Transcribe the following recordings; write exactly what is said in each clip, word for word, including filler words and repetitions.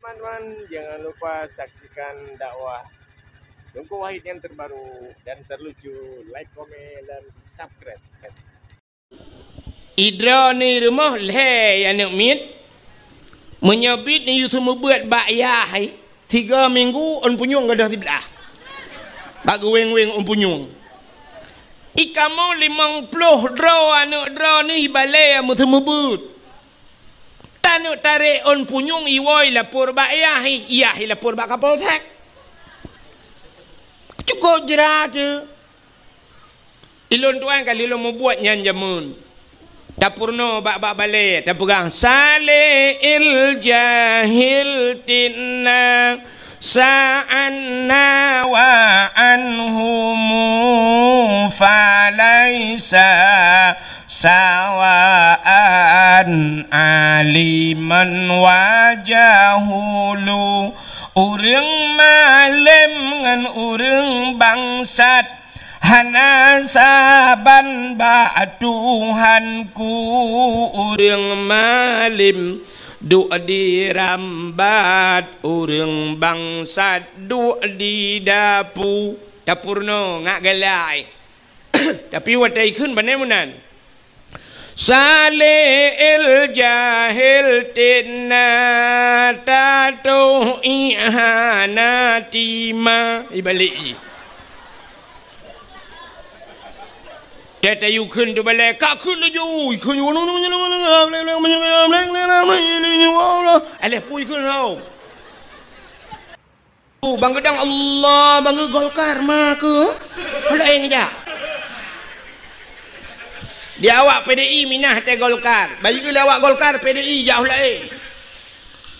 Teman-teman, jangan lupa saksikan dakwah Teungku Wahid yang terbaru dan terlucu, like, komen, dan subscribe. Idroe ni rumoh lhèe aneuk miet, meunyoe bit ni yue seumeubeuet bak yah, hai. Tiga minggu ôn punyueng gadôh siblah. Bak geuweng-weng ôn punyueng. Ikamoe limong ploh droe aneuk droe ni ibalée meuseumeubeuet. Taneuk tarek ôn punyueng iwoe ilapor bak yah, yah ilapor bak Kapolsek. Cukôp jrat teuh. Ilôn tuan ka lheueh lôn mubuet nyan jameun. Tapeurunoe bak, bak balée, tapeugah, "Saleh il jahil tinna sa'anna wa anhumu falaisa sawaan aliman wa jahulu." Ureuëng malém ngon ureuëng bangsat hana saban bak Tuhanku. Ureuëng malém duek di rambat, ureuëng bangsat duek di dapu. Tapeurunoe ngat galai. Tapi watée ikheun bak nyan meunan. Saleh il jahil tinna tatoh ihana tima. Ibalek jih. Teuh tayue kheun teubalek, ka kheun laju, ikheun. Alah pui kheun hau. Bang geudang Allah, bang geu Golkar ma keuh. Holaeng jak. Di awak P D I minah teuh Golkar. Bayeue lé awak Golkar P D I jak holaeng.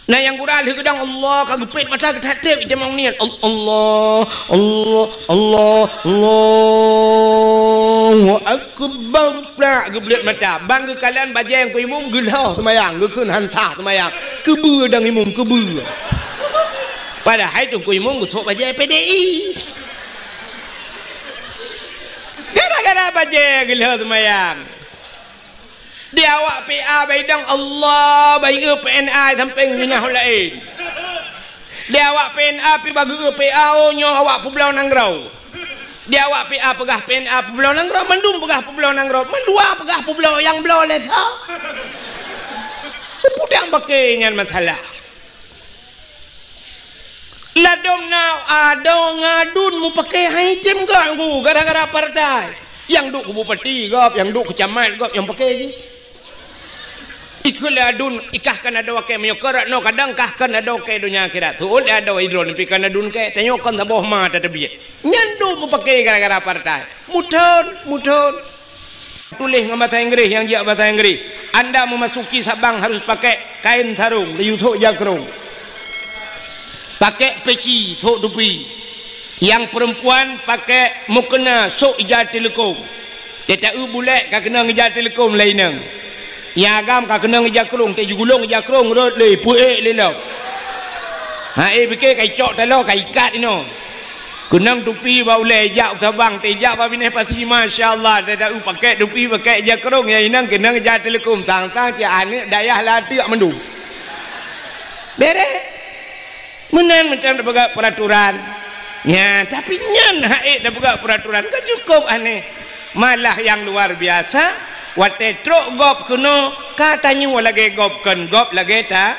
Na nyang gura lheueh geudang Allah ka geupet mata geutatep itamong niet. Al-, Allah, Allah, Allah, Allahu Akbar. Plak geubleuet mata. Bang geukalon bajée Teungku Imum geulhah seumayang, geukheun han sah seumayang. Keubeue dang Imum, keubeue. Padahai Teungku Imum geusok bajée P D I. Gara-gara bajée geulhah seumayang. Di awak P A baidong Allah, bayeue P N A sampéng minah laén. Di awak P N A pi bageue P A, oh, nyoe awak peubloe nanggroe. Di awak P A peugah P N A peubloe nanggroe, mandum peugah peubloe nanggroe, mandua peugah peubloe nyang bloe lé sa. Peue nyang bakée nyan masalah. Ladôm na adoe ngon aduen mupakée hai tem gak ngu gara-gara partai. Nyang duek keu bupati gob, nyang duek keu camat gob nyang pakée jih. Ikheun lé aduen, ikah kan adoe kée meunyoe keu rot noe kadang kah kan adoe kée donya akhirat. Teuôt lé adoe idroe neupi kan aduen kée, tanyoe kon saboh ma tateubiet. Nyan duek mupakée gara-gara partai. Muthon, muthon. Tuléh ngon basa Inggréh nyang jak basa Inggréh. Anda memasuki Sabang harus pakai kain sarung, tayue sôk ija krông. Pakai peci, sôk tupi. Nyang perempuan pakai mukena, sôk ija teuleukom. Teuta eu bulek ka keunong ija teuleukom lé inong. Nyang agam ka keunong ija krông, teuh jigulong ija krông rot lé, peuék lé lom. Ha, eh, pike ka icok taloe, ka ikat inoe. Keunong tupi bak ulée, jak u Sabang, teuh jak bak binéh pasi, masya Allah, teuta eu pakai tupi, pakai ija krông, nyang inong keunong ija teuleukom, sang-sang cit aneuk dayah lateuk mandum. Bereh. Meunan macam tapeugah peraturan. Nya, tapi nyan haék tapeugah peraturan ka cukup aneh. Malah nyang luar biasa, watée trok gob keunoe, ka tanyoe lagée gob kon gob lagée ta.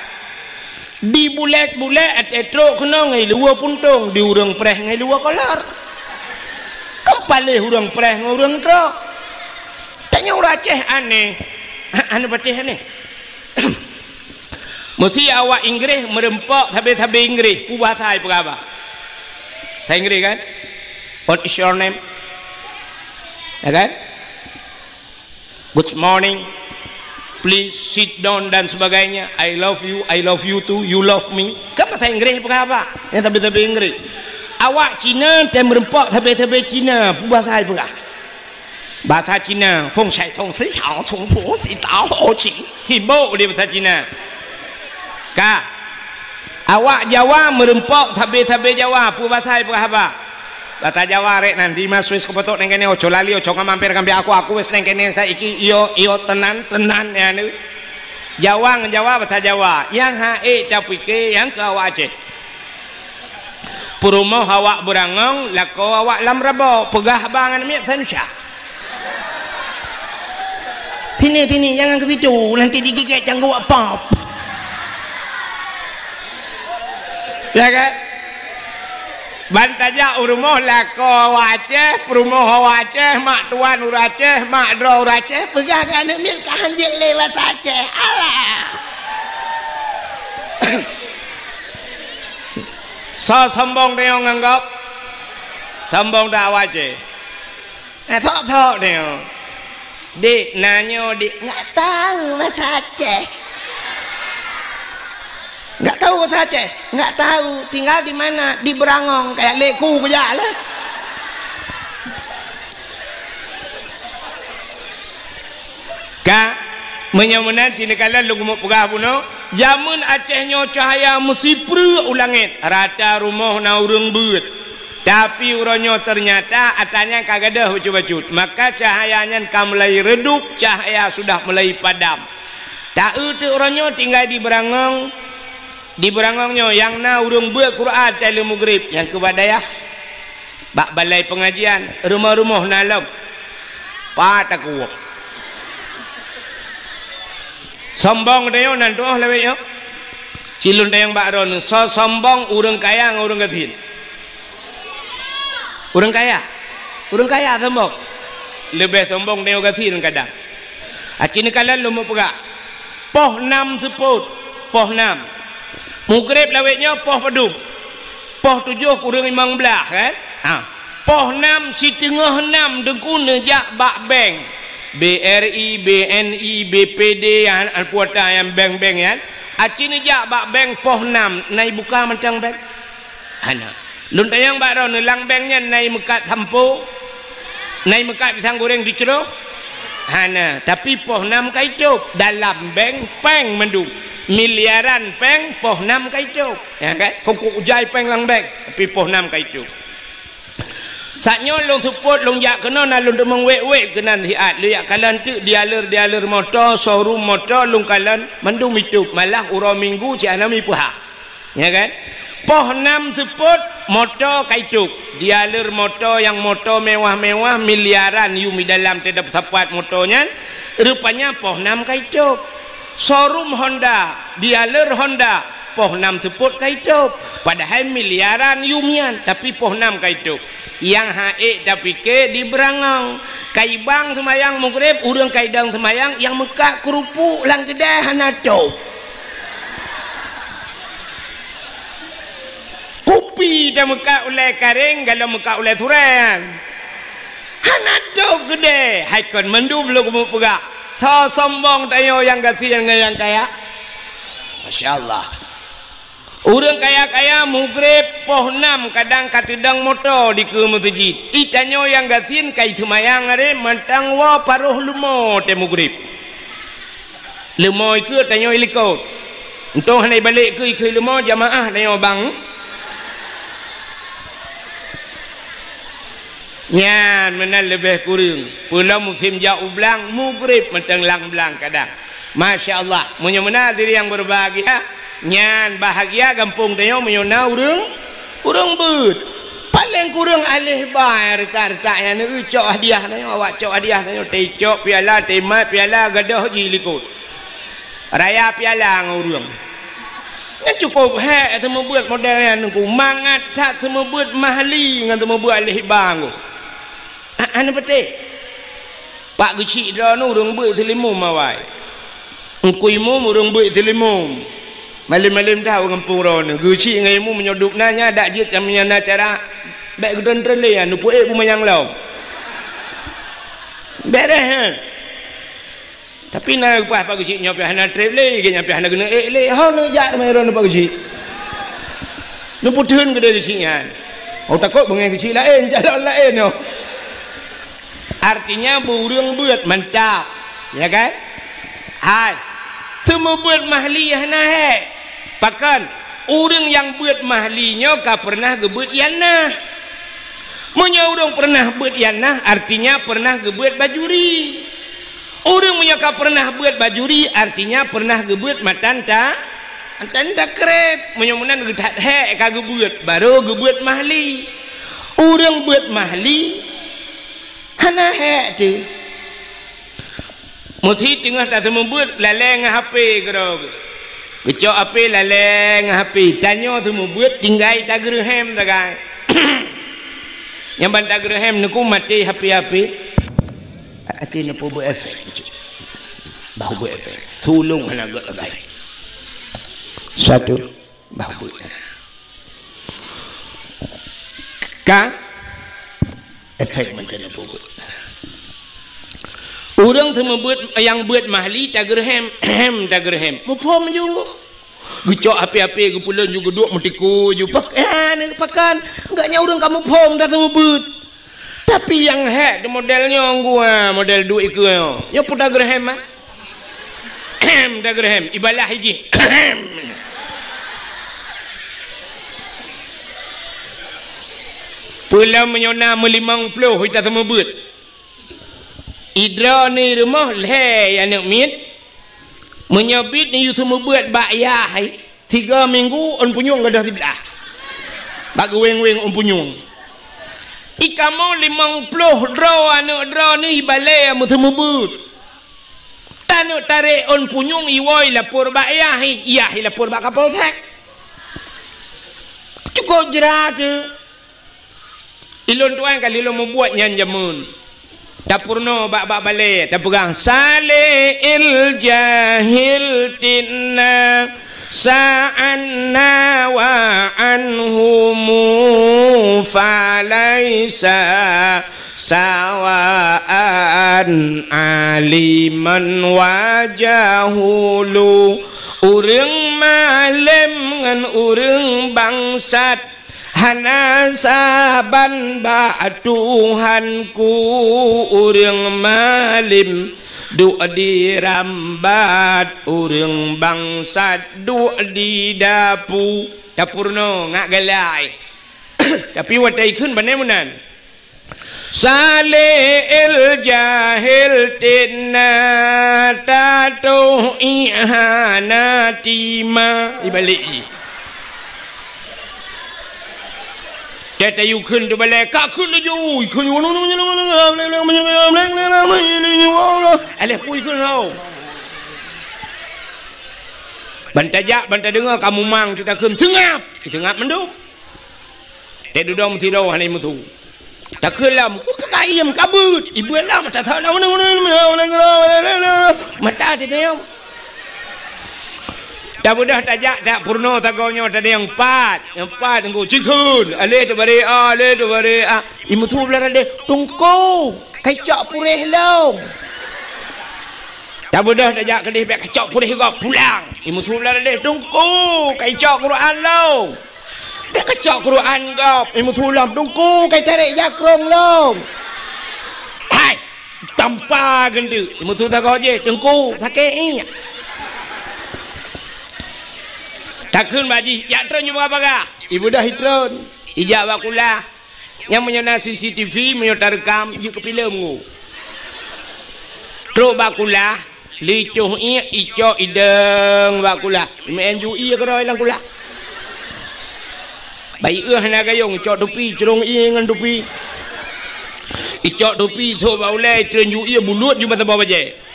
Di bulek-bulek watée trok keunoe ngon luwa puntông, di ureuëng preh ngon luwa kolor. Kan paléh ureuëng preh ngon ureuëng trok. Tanyoe ureuëng Aceh aneh. Aneh patéh aneh. Meusi awak Inggréh meureumpok sabe-sabe Inggréh, peue bahasa ipeugah bak? Bahasa Inggréh kan? What is your name? Ya kan? Good morning. Please sit down dan sebagainya. I love you, I love you too, you love me. Kan bahasa Inggréh ipeugah bak? Nyang sabe-sabe Inggréh. Awak Cina tem meureumpok sabe-sabe Cina, peue bahasa ipeugah? Bahasa Cina, feng shai tong si hao chung fu si tao ho qing. Sibok di bahasa Cina. Ka. Awak Jawa meureumpok sabe-sabe Jawa, peue bahasa ipeugah bak? Bahasa Jawa rek nan di ma Swiss keupotok neng kene, oco lali, oco ngamamper kambek aku, aku wes neng kene saiki, iyo, iyo, tenan, tenan, ya, ni. Jawa ngon Jawa basa Jawa, nyang han ék tapike nyang keu awak Aceh. Peurumoh awak Beurangong, lakoe awak lam Rabo, peugah haba ngon miet Sanusha. Sini, sini, jangan ke situ, nanti digigit cangguek pop. Ya kan? Ban tajak u rumoh lakoe awak Aceh, peurumoh awak Aceh, mak tuan ureueng Aceh, mak droe ureueng Aceh, peugah keu aneuk miet ka hanjeuet lé basa Aceh. Alah! Soe sombong tanyoe ngon gob? Sombong that awak Aceh? Eh, thok-thok tanyoe. Dik, na nyoe, Dik. Nggak tahu bahasa Aceh. Nggak tahu bahasa Aceh? Nggak tahu. Tinggal di mana? Di Beurangong. Kayak leku kujak lah. Ka, meunyoe meunan cit neukalon lôn keumeung peugah bunoe, jameun Aceh nyoe cahya meusipreuk u langét, rata rumoh na ureueng beuet. Tapi uroe nyoe teunyata atra nyan ka gadôh bacut-bacut, maka cahya nyan ka mulai redup, cahya sudah mulai padam. Ta-eu teuk uroe nyoe tinggai di Beurangong, di Beurangong nyoe nyang na ureueng beuet Quran watèe lheueh mugrib, nyang keu bak dayah, bak balai peungajian, rumoh-rumoh na lom. Pat takue. Sombong tanyoe nan tuoh lawét nyoe. Cilôn tanyong bak droeneuh, soe sombong ureueng kaya ngon ureueng gasien? Ureueng kaya. Ureueng kaya sombong. Leubeh sombong tanyoe gasien kadang. Aci neukalon lôn meupeugah. Poh nam seupôt, poh nam. Mugrib lawét nyoe poh padum? Poh tujoh kureueng limong blaih, kan? Ha. Poh nam, siteungoh nam teungku neujak bak bank. B R I, B N I, B P D, an, an puata nyang bank-bank nyan. Aci neujak bak bank poh nam, na ibuka mantong bank? Hana. Lôn tanyong bak droeneuh, lam bank nyan na imeukat sampo? Na imeukat pisang goreng teucroh? Hana. Tapi poh nam ka itôb. Dalam bank, péng mandum. Miliaran péng, poh nam ka itôb. Ya kan? Kongkong ujai péng lam bank, tapi poh nam ka itôb. Saat nyoe lôn seupôt, lôn jak keunoe, na lôn teumeung wét-wét keunan siat. Lôn jak kalon teuk dealer-dealer moto, showroom moto, lôn kalon mandum itôb. Malah uroe Minggu cit hana mipeuhah. Ya kan? Poh nam seupôt, moto ka itôb. Dealer moto nyang moto mewah-mewah, miliaran yum di dalam teuh sapat moto nyan, rupanya poh nam ka itôb. Showroom Honda, dealer Honda, poh nam seupôt ka itôb. Padahai miliaran yum nyan, tapi poh nam ka itôb. Nyang han ék tapike di Beurangong. Ka ibang seumayang mugrib, ureueng ka idong seumayang, nyang meukat keurupuk lam keudè hana tôb. Kupi tameukat ulèe kareng, galom meukat ulèe surèe nyan. Hana tôb keudè, hai kon mandum lôn keumeung peugah. Soe sombong tanyoe nyang gasien ngon nyang kaya? Masya Allah. Ureueng kaya-kaya mugrib poh nam kadang ka teudong moto dikeue meuseujid. Itanyoe nyang gasien ka iseumayang aré mantong woe paroh leumo teuh mugrib. Leumo ikeue tanyoe ilikot. Untông hana ibalek keue ikeue leumo jamaah tanyoe bang. Nyan meunan leubeh kureueng. Peulom musém jak u blang, mugrib mantong lam blang kadang. Masya Allah, meunyoe meunan hadirin yang berbahagia, nyan bahagia gampông tanyoe meunyoe na ureueng, ureueng beuet. Paleng kureueng aléh ba retak-retak nyan, neucok hadiah tanyoe, awak cok hadiah tanyoe, teucok piala, teumat piala, gadôh jih likot. Raya piala ngon ureueng. Nyan cukôp hék seumeubeuet model nyan Teungku. Mangat that seumeubeuet mahli ngon seumeubeuet aléh ba Teungku. Ha, hana patéh. Pak Geuchik droeneuh ureueng beuet Seulimum awai. Teungku Imum ureueng beuet Seulimum. Malém-malém that u gampông droeneuh. Geuchik ngon Imum meunyoe duek na nyan dak jeuet nyang na acara. Bèk geutreun-treun lé nyan, neupeuék beumanyang lom. Beres, ha? Tapi na leupah Pak Geuchik nyoe pih hana trép lé, gét nyan pih hana keuneuk ék lé. Ho neujak teuma droeneuh Pak Geuchik. Neupeutheun keudéh Geuchik nyan. Oh, takot beungéh Geuchik laén, calon laén nyoe. Artinya, beu ureueng beuet mantap. Ya kan? Hai. Seumeubeuet mahli hana hék. Pakon? Ureueng nyang beuet mahli nyoe ka peureunah geubeuet ianah. Meunyoe ureueng peureunah beuet ianah, artinya peureunah geubeuet bajuri. Ureuëng meunyoe ka pernah beuet bajuri, artinya pernah geubeuet matan ta-, matan takreb. Meunyoe meunan geuthat hék ka geubeuet, barô geubeuet mahli. Ureuëng beuet mahli, hana hék teuh. Meusi teungoh taseumeubeuet lalée ngon H P keudroe geuh. Geucok H P lalée ngon H P. Tanyoe seumeubeuet tinggai tageureuhem sagai. Nyang ban tageureuhem neuku maté H P-H P. Até neupeubuet efek. Bah buet efek. Tulông hana gét sagai. Satu. Bah buet. Ka efek mantong na peubuet. Ureuëng seumeubeuet nyang beuet mahli tageureuhem, hem tageureuhem. Muphom junggu. Geucok H P-H P geupeulon ju geuduek meutiku ju pak, eh, ni pakan. Enggak nya ureuëng ka muphom dah seumeubeuet. Tapi nyang hék di model nyoe gua, model duek ikeue nyoe. Nyoe pun tageureuhem ah. Ahem, tageureuhem, ibalah ijih. Ahem. Peulom meunyoe na meulimong ploh ita seumeubeuet. Idroe ni rumoh lhée aneuk miet. Meunyoe bit ni yue seumeubeuet bak yah, tiga minggu ôn punyueng gadôh siblah. Bak geuweng-weng ôn punyueng. Ikamoe limong ploh droe aneuk droe ni ibalée meuseumeubeuet. Taneuk tarek ôn punyueng iwoe ilapor bak yah, yah ilapor bak Kapolsek. Cukôp jra teuh. Ilôn tuan ka lheueh lôn mubuet nyan jameun. Tapeurunoe bak-bak balée, tapeugah, "Saleh il jahil tinna sa'anna wa anhumu falaisa sawaan aliman wa jahulu." Ureuëng malem ngon ureuëng bangsat hana saban bak Tuhanku. Ureuëng malem duek di rambat, ureuëng bangsat duek di dapu. Tapeurunoe ngat galai. Tapi watée ikheun bane meunan. Saleh el jahel tena tatoh ihana tima. Ibalik jih. Teu tayue kheun teubalée, ka kheun laju. Ikheun, aléh pui kheun tau. Ban tajak, ban tadeungoe ka mumang teuh takheun, seungab. Seungab mandum. Teududoe meusidroe hana jimeuthu. Takheun lom, "Peue ka iem ka beuet?" Ibeuet lom, tathon lom. Mata teudeung. Tabeudôh tajak, tapeurunoe sagoe nyoe teudeung pat. Nyang pat teungku, cikheun. Aléh teubarek a, aléh teubarek a. Imeuthu blah radeh, "Teungku, kacok puréh lom." Tabeudôh tajak keudeh bèk kacok puréh gob pulang. Imeuthu blah radeh, "Teungku, kacok Quran lom." Bèk kacok Quran gob, imeuthu lom, "Teungku, katarek jakrong lom." Hai, tampa geunteuk. Imeuthu sagoe jih, "Teungku, sakét iék." Takheun bak jih, "Jak treun ju bagah-bagah." Ibeudôh itreun. Ijak bak kulah. Nyan meunyoe na C C T V, meunyoe tareukam, jeuet keu filem ngu. Trok bak kulah, lheuh itoh iék, icok idong bak kulah. Imeu'en ju ié keudroe lam kulah. Bayi eu hana gayong, icok tupi, crông ié ngon tupi. Icok tupi, ithok bak ulée, itreun ju ié, bulut ju meusaboh bajée.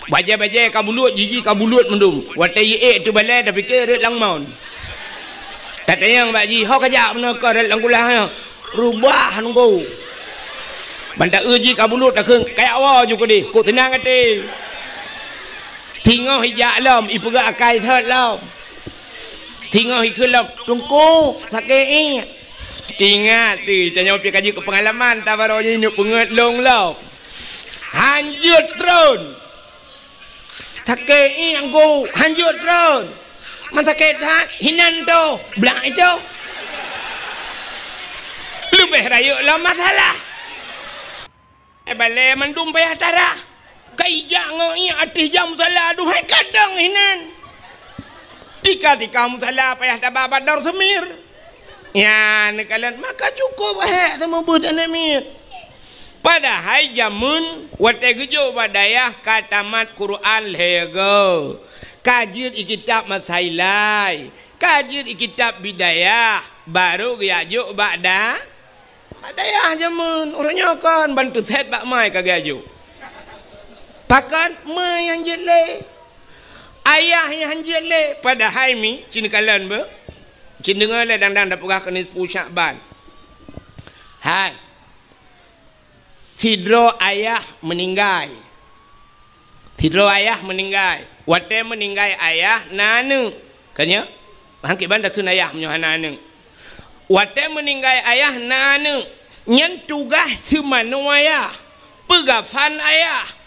Bajée-bajée ka bulut, jiji ka bulut mandum. Watée jiék teubalée, tapike rot lam mon. Tatanyong bak jih, "Ho kajak meunoe kah rot lam kulah nyoe?" "Rubah nunggu." Ban ta-eu jih ka bulut, takheun, "Kajak woe ju keudeh, kok seunang até." Singoh ijak lom, ipeugah akai sot lom. Singoh ikheun lom, "Teungku, sakét iék." Teuingat teuh, tanyoe pih ka jeuet keu peungalaman, tabaroe jih neuk peungeut lôn lom. Hanjeuet treun. Sakét iék guk, hanjeuet treun. Man sakét that, hinan toh, blah itoh. Leubeh rayeuk lom masalah. Eh, balée mandum payah tarah. Ka ijak ngon iék ateueh jak musala, aduhai kadang hinan. Tika-tika musala payah taba bak dor seumir. Nyan neukalon, maka cukôp hék seumeubeuet aneuk miet. Padahai jameun watée geujok bak dayah ka tamat Quran lhée goe, ka jeuet i kitab Masailai, ka jeuet i kitab Bidayah, barô geujak jok bak da-, bak dayah jameun. Uroe nyoe kon bantu set bak mai ka geujak jok. Pakon? Meunyang jeuet lé. Ayah nyang han jeuet lé, padahai mi, cit neukalon beuh. Cit neudeungoe lé dang-dang tapeugah keuneuk siplôh Syakban. Hai. Sidroe ayah meuninggai. Sidroe ayah meuninggai. Watée meuninggai ayah na aneuëk. Kan nyo? Mangkét ban takheun ayah meunyoe hana aneuëk. Watée meuninggai ayah na aneuëk. Nyan tugaih seumanoe ayah. Peugafan ayah.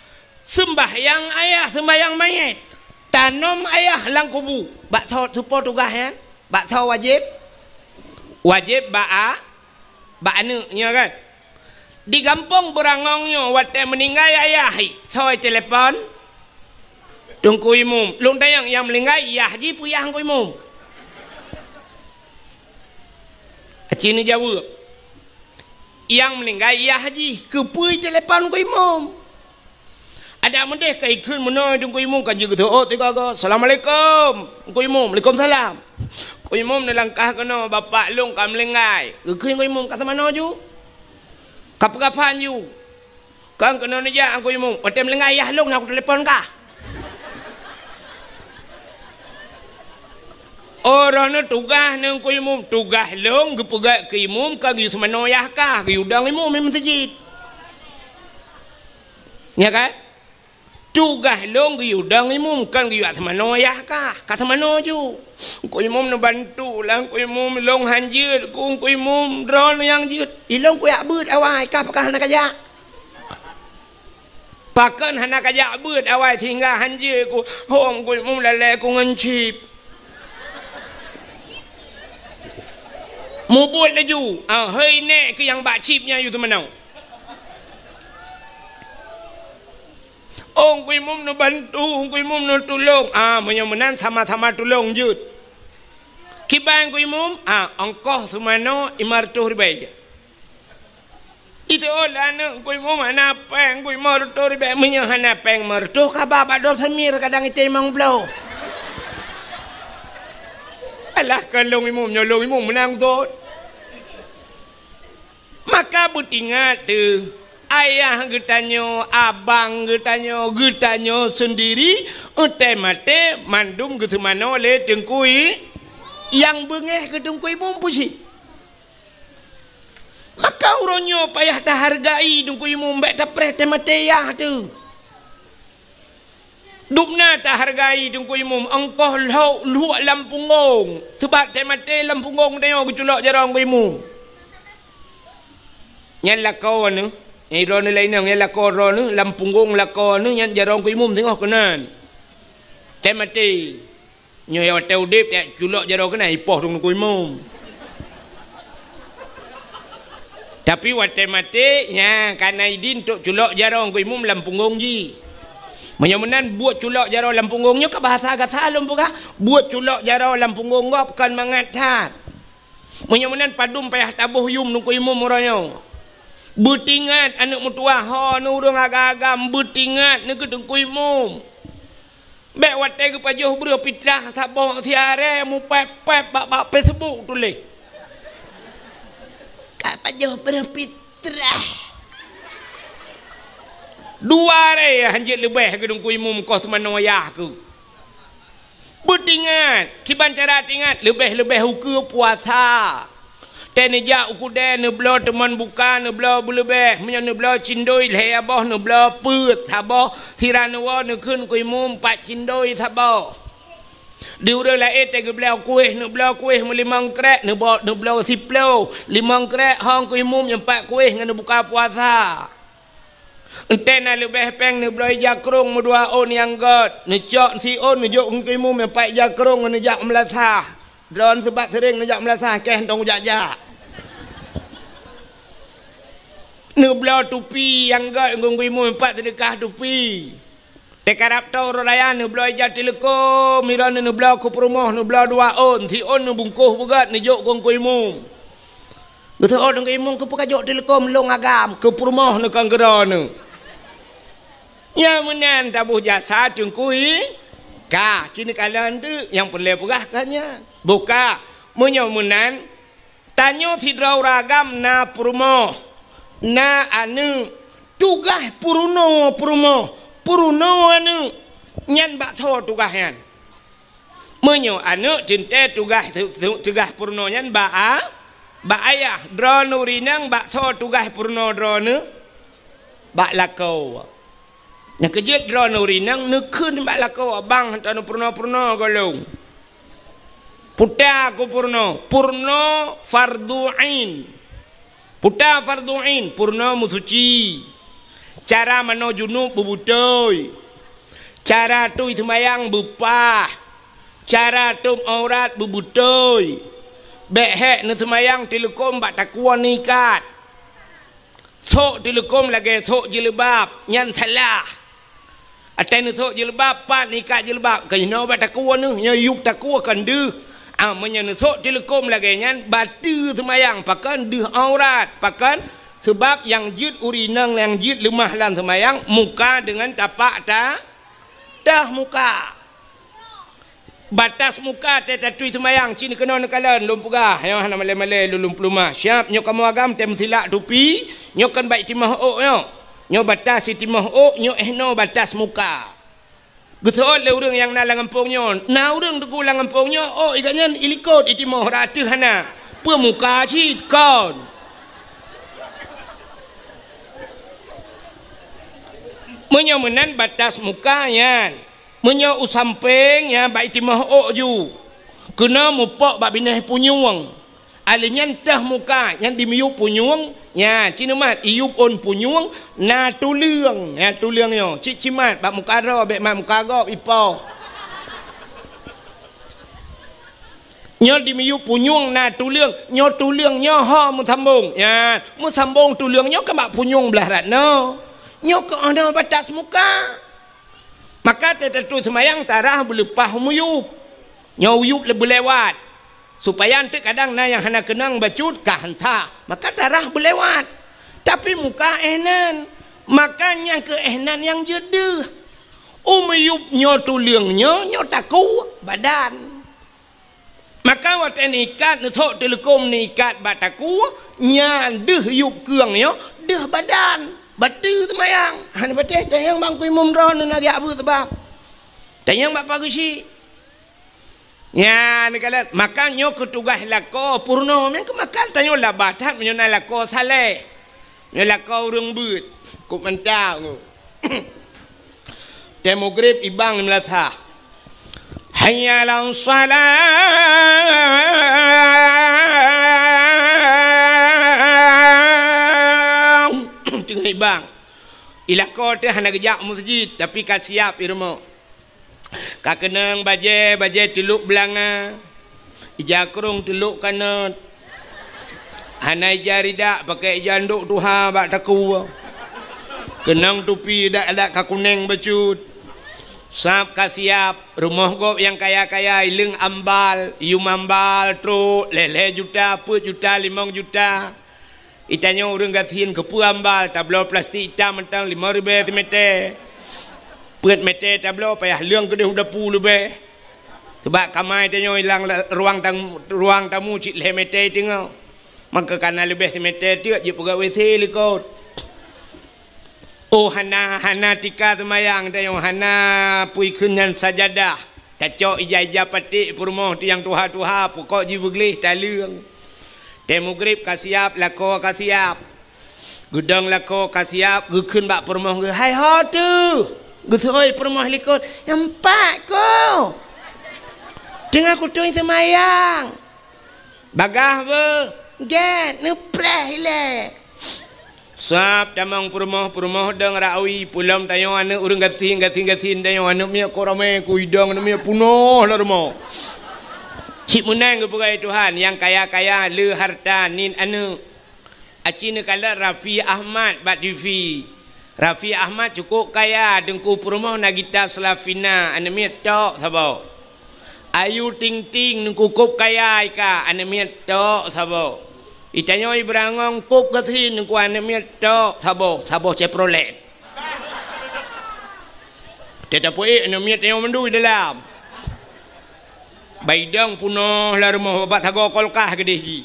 Seumbahyang ayah, seumbahyang manyét. Tanom ayah lam kubu. Bak soe teupo tugaih nyan? Bak soe wajéb? Wajéb bak a-, bak aneuëk, nyo kan? Di gampông Beurangong nyoe watée meuninggai ayah, hi, soe telepon? Teungku Imum. Lôn tanyong, nyang meuninggai yah jih peue yah Teungku Imum? Aci neujaweueb. Nyang meuninggai yah jih, keupeue telepon Teungku Imum? Adak meudeh ka ikheun meunoe Teungku Imum ka jeuet geuteuôt tiga go. "Assalamualaikum." Teungku Imum, "Waalaikumsalam." Teungku Imum neulangkah keunoe, "Bapak lôn ka meulinggai." Geukheun Teungku Imum, "Ka seumanoe ju? Ka peugafan ju?" "Kan keunoe neujak Teungku Imum." "Watée meulinggai yah lôn na kutelepon kah." Oh, droeneuh tugaih Teungku Imum, tugaih lôn geupeugét keu Imum ka geuyue seumanoe yah kah, geuyue dong Imum di meuseujid. Nya kan? Tugaih lôn geuyue dong Imum, kon geuyue seumanoe yah kah, ka seumanoe ju. Teungku Imum neubantu lah, Teungku Imum, lôn han jeuet, Teungku Imum, droeneuh nyang jeuet. Ilôn kujak beuet awai, kah pakon hana kajak? Pakon hana kajak beuet awai sehingga han jeuet, Teungku? Hom, Teungku Imum, lalée ku ngon chip. Mubuet laju, ah, hei nék keu nyang bak chip nyan yue teumanoe. Oh, Teungku Imum neubantu, Teungku Imum neutulông. Ah, meunyoe meunan sama-sama tulông jeuet. Kiban Teungku Imum, ah, ongkoh seumanoe lima reutôh ribée. Itu oh lah aneuk Teungku Imum hana péng, Teungku Imum lima reutôh ribée. Meunyoe hana péng lima reutôh, ka ba bak Dor Samir kadang item limong ploh. Alah, kon lôn Imum, nyoe lôn Imum meunan tôt. Maka beutingat teuh, ayah geutanyoe, abang geutanyoe, geutanyoe seundiri, watée maté mandum geuseumanoe lé Teungku I-, nyang beungéh keu Teungku Imum peue cit. Maka uroe nyoe payah tahargai Teungku Imum, bék tapreh teumaté yah teuh. Dubna tahargai Teungku Imum, ongkoh lhok luek lam punggong. Sabab teumaté lam punggong tanyoe geuculok jaroe Teungku Imum. Nyan lakoe neuh, nyan droeneuh laén inong, nyan lakoe droeneuh, lam punggong lakoe neuh nyan jaroe Teungku Imum singoh keunan. Teumaté. Nyoe watée udeb, taculok jaroe keunan, ipoh Teungku Imum. Tapi watée maté, nya, ka na idin untuk culok jaroe Teungku Imum lam punggong jih. Meunyoe meunan, buet culok jaroe lam punggong nyoe ka bahasa gata lôn peugah, buet culok jaroe lam punggong gob kon mangat that. Meunyoe meunan, padum payah taboh yum Teungku Imum uroe nyoe. Beutingat aneuk meutuwah ho neuh ureuëng agam-agam, beutingat neuh keu Teungku Imum. Bék watée geupajoh breueh pitrah saboh siaré mupép-pép bak, bak Facebook tuléh. Ka pajoh breueh pitrah. Dua ré hanjeuet leubeh keu Teungku Imum koh seumanoe yah keuh. Beutingat, kiban cara tingat, leubeh-leubeh ukeue puasa. Tée neujak u keudée, neubloe teumon buka, neubloe beuleubeh. Meunyoe neubloe cindoi lhée boh, neubloe peuet saboh. Sira neuwoe neukheun Teungku Imum pat cindoi saboh. Di ureuëng laén tée geubloe kueh, neubloe kueh meulimong krék, neubo-, neubloe siploh. Limong krék ho Teungku Imum nyang pat kueh ngon neubuka puasa. Entée na leubeh péng neubloe ija krong meudua ôn nyang gét, neucok siôn neujok Teungku Imum nyang pat ija krong ngon neujak meulasah. Droen sabab seuréng neujak meulasah, keh hantong kujak-jak. Neubloe tupi nyang gét ngon Teungku Imum nyang pat seudeukah tupi. Teukarab toe uroe raya neubloe ija teuleuko, miron neubloe keu peurumoh, neubloe dua ôn, siôn neubungkoh beugét neujok keu Teungku Imum. Geuteu'oh deungon imum keu peukajok teuleukom lôn agam keu peurumoh neuh kon keudroe neuh. Nyang meunan taboh jasa teungku i ka, ci neukalon teuk nyang peureulée peugah ka nyan. Buka, meunyoe meunan, tanyoe sidroe ureuëng agam na peurumoh, na aneuëk, tugaih peurunoe peurumoh, peurunoe aneuëk, nyan bak soe tugaih nyan? Meunyoe aneuëk teuntée tugaih, tu-, tu-, tugaih peurunoe nyan bak a-, bak ayah, droeneuh ureuëng inong bak soe tugaih peurunoe droeneuh? Bak lakoe. Nyang keujeuet droeneuh ureuëng inong neukheun bak lakoe, "Abang, hantom neupeurunoe-peurunoe gohlom." Peue ta keu peurunoe, peurunoe fardhu ain. Peue ta fardhu ain, peurunoe meusuci. Cara manoe junub beubeutôi. Cara tui seumayang beupah. Cara tôb aurat beubeutôi. Bék hék neuseumayang teuleukom bak takue neuikat. Sok teuleukom lagée sok jilbab, nyan salah. Watée neusok jilbab, pat neuikat jilbab, keunoe bak takue neuh, nyoe yueb takue kon deuh. Ah, meunyoe neusok teuleukom lagée nyan, bateue seumayang, pakon deuh aurat, pakon? Sabab nyang jeuet ureuëng inong nyang jeuet leumah lam seumayang, muka deungon tapak ta-, teuh muka. Batas muka tée tatui seumayang, ci neukeunong neukalon, lôn peugah, nyoe hana malée-malée lôn, lôn peuleumah. Siab, nyoe kamoe agam tée meusilak tupi, nyoe kon bak itimoh ôk nyoe. Nyoe batas itimoh ôk, nyoe éh noe batas muka. Geuseuôt lé ureuëng nyang na lam gampông nyoe, na ureuëng teungku lam gampông nyoe, ôk i gobnyan ilikot itimoh, rata hana. Peue muka cit kon. Meunyoe meunan batas muka nyan. Meunyoe u sampéng, nyan bak itimoh ôk ju, keunoe mupok bak binéh punyueng. Alèh nyan teuh muka, nyan dimiyueb punyueng, nyan ci neumat iyueb ôn punyueng, na tuleueng, na tuleueng nyoe. Cit cimat bak muka droe, bék mat muka gob ipoh. Nyoe dimiyueb punyueng na tuleueng, nyoe tuleueng nyoe ho meusambong. Nyan, meusambong tuleueng nyoe keu bak punyueng blaih rat nyoe. Nyoe keu oh noe batas muka. Maka teuteuteu seumayang tarah beuleupah u miyueb. Nyoe u yueb le-, beulewat. Supaya eunteuk kadang na nyang hana keunong bacut ka hanta. Maka tarah beulewat. Tapi muka éh nan. Maka nyang keu éh nan nyang jeuet deuh. U miyueb nyoe tuleueng nyoe, nyoe takue badan. Maka watée neuikat, neusok teuleukom neuikat bak takue, nyan deuh yueb keueng nyoe, deuh badan. Bateue seumayang. Hana patéh tanyong bak Teungku Imum droeneuh na geujak beuet sabab. Tanyong bak Pak Geuchik. Nyan neukalon, maka nyoe keu tugaih lakoe peurunoe, meunan keu maka tanyoe laba that meunyoe na lakoe saleh. Nyoe lakoe ureuëng beuet, kok mantap nyoe. Tée mugrib ibang di meulasah. Hayya 'alas shalah. Teungoh ibang. Ilakoe teuh hana geujak u meuseujid, tapi ka siab i rumoh. Ka keunong bajée, bajée teulok beulanga, ija krong teulok kanot. Hana ija ridak, pakai ija ndok tuha bak takue. Keunong tupi dak-dak ka kuneng bacut. Sab ka siab, rumoh gob nyang kaya-kaya, ileueng ambal, yum ambal, trok, lhée-lhée juta, peuet juta, limong juta. Itanyoe ureuëng gasien keupeue ambal, tabloe plastik itam mantong limong ribée simeté. Peuet meté tabloe payah leueng keudeh u dapu leubeh. Sabab kama itanyoe ilang la-, ruang tamu, ruang tamu cit lhée meté teungoh. Maka kana leubeh simeté teuk jeuet peugah WC likot. Oh, hana, hana tika seumayang tanyoe, hana peue ikheun nyan sajadah. Tacok ija-ija paték peurumoh tu nyang tuha-tuha, pukok jih beugleh taleueng. Tée mugrib ka siab, lakoe ka siab. Geudong lakoe ka siab, geukheun bak peurumoh geuh, "Hai ho teuh?" Geuseuôt peurumoh likot, "Nyan pat ko. Teungoh kutui seumayang." Bagaih beuh, gét, neupreh ilée. Sab tamong peurumoh, peurumoh dong rawi, peulom tanyoe aneuëk ureuëng gasien, gasien-gasien tanyoe aneuëk miet ko ramé, ku idong aneuëk miet punoh lam rumoh. Cit meunan geupeugah Tuhan, nyang kaya-kaya le harta nit aneuëk. Aci neukalon Raffi Ahmad bak TV. Raffi Ahmad cukôp kaya, Teungku peurumoh Nagita Slavina, aneuëk miet tok saboh. Ayu Ting Ting, Teungku kôb kaya ika, aneuëk miet tok saboh. Itanyoe ibeurangong kôb gasien, ngon aneuk miet tok saboh, saboh Chevrolet. Teutapeuék aneuk miet tanyoe mandum dalam. Baidong peunoh lam rumoh, babah sagoe kulkas keudeh jih.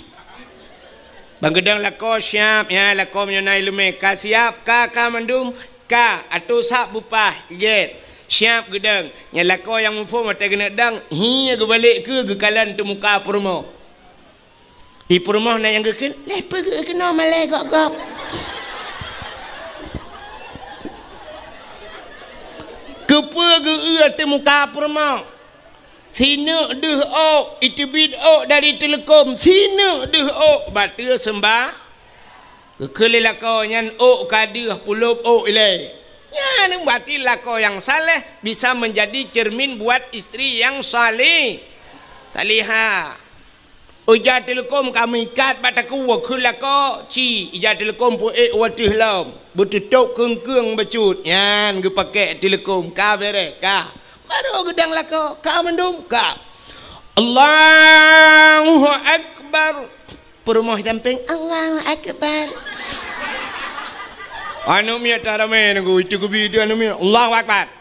Ban geudong lakoe siab, ya, lakoe meunyoe na iéleumé ka siab, ka, ka mandum, ka, atô sab beupah, gét. Siab geudong. Nyan lakoe nyang muphom watée keuneuk dong, hi geubalek keu geukalon teumuka peurumoh. Di peurumoh na nyang geukheun, "Lé peue geu keunoe malée gop-gop." Keupeue geu-eu teumuka peurumoh? Sineuk deuh ôk, iteubiet ôk dari teuleukom, sineuk deuh ôk, bateue seumbah. Geukheun lé lakoe nyan ôk ka deuh, pulop ôk ilée. Nyan berarti lakoe nyang saleh bisa menjadi cermin buat istri yang saleh, salihah. Ija teuleukom ka meuikat bak takue, kheun lakoe, ci, ija teuleukom peuék u ateueh lom, beuteutôb keung-keung bacut, nyan geupakék teuleukom, ka béreh, ka. Barô geudong lakoe, ka mandum, ka. Allahu Akbar. Peurumoh sampéng, Allahu Akbar. Aneuk miet taramé nunggu, itu geubi itu aneuk miet, Allahu Akbar.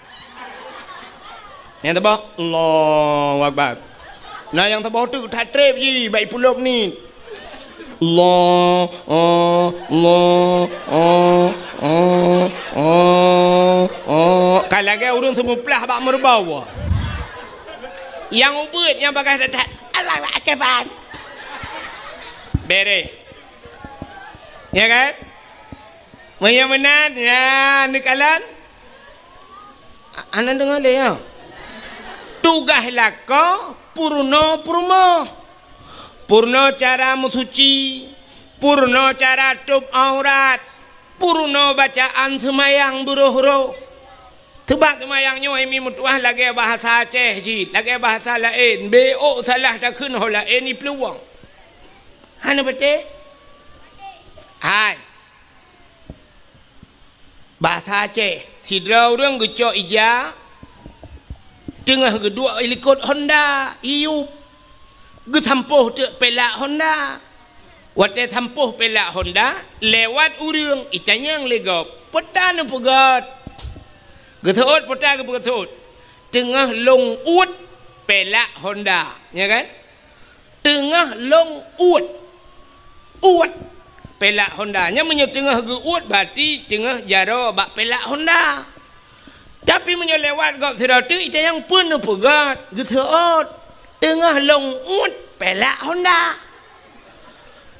Nyang saboh, Allahu Akbar. Na nyang saboh teuk that treb jih, bak ipulop ni. Allah, oh, Allah, oh, oh, oh, oh. Ka lagée ureuëng seumuplah bak meureubau. Nyang ubeuet, nyang bagah that-that, Allahu Akbar. Béreh. Ya kan? Meunyoe meunan, ya, neukalon. A-, hana deungoe lé, ya. Tugaih lakoe peurunoe peurumoh. Peurunoe cara meusuci, peurunoe cara tôb aurat, peurunoe bacaan seumayang beuroh-roh. Teubak seumayang nyoe mi meutuah lagée bahasa Aceh jih, lagée bahasa laén, bék salah takheun ho laén iplueng. Hana beutôi? Hai. Bahasa Aceh, sidroe ureuëng geucok ija, teungoh geuduek ilikot honda, iyup, geusampôh teuk pelak honda. Watée sampôh pelak honda, lewat ureuëng, itanyong lé gob, "Peue ta neupeugét?" Geuseuôt peue ta geupeugét? "Teungoh lôn uet pelak honda." Nya kan? Teungoh lôn uet. Uet pelak honda. Nyan meunyoe teungoh geu-uet, berarti teungoh jaroe bak pelak honda. Tapi meunyoe lewat gob sidroe teuk, itanyong, "Peue neupeugét?" Geuseuôt, "Teungoh lôn uet pelak honda."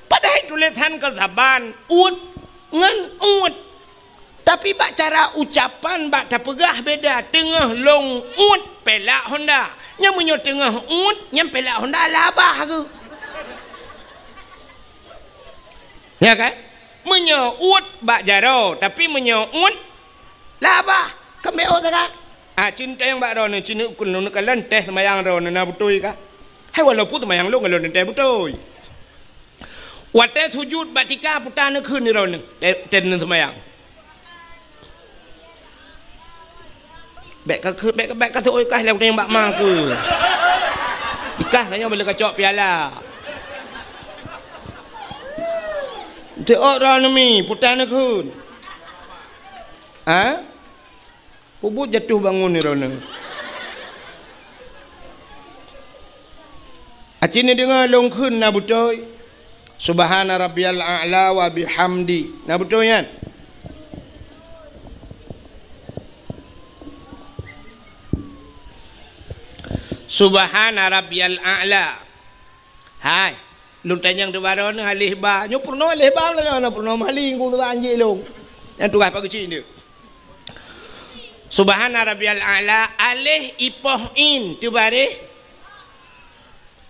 Padahai tulésan keu saban uet ngon uet. Tapi bak cara ucapan, bak tapeugah beda, "Teungoh lôn uet pelak honda." Nyan meunyoe teungoh uet, nyan pelak honda labah geuh. Ya kan? Meunyoe uet bak jaroe, tapi meunyoe uet labah, kambek ôk saga. Ah, cinta nyang bak droeneuh, ci neuk keu lôn neukalon teuh seumayang droeneuh na beutôi ka. Hai walaupun seumayang lôn, lôn teuh beutôi. Watée sujut bak tika peue ta neukheun droeneuh, teuh, teuh seumayang. Bék ka keu-, bék, bék ka seuôt kah lé nyang bak ma keu. Ikah tanyoe bila kacok piala. Teuôt droeneuh mi, peue ta neukheun. Ha? Peubuet jatuh bangun droeneuh. Aci neudeungoe lôn kheun na beutôi. Subhana rabbiyal a'la wa bihamdi. Na beutôi nyan? Subhana rabbiyal a'la. Hai, lôn tanyong teubaroe neuh aleh ba. Nyoe peurunoe aleh ba, lôn na peurunoe maling ku teuba anjing lôn. Nyang tugaih Pak Keuchik nyoe. Subhana rabbiyal a'la, aleh ipoh in teubareh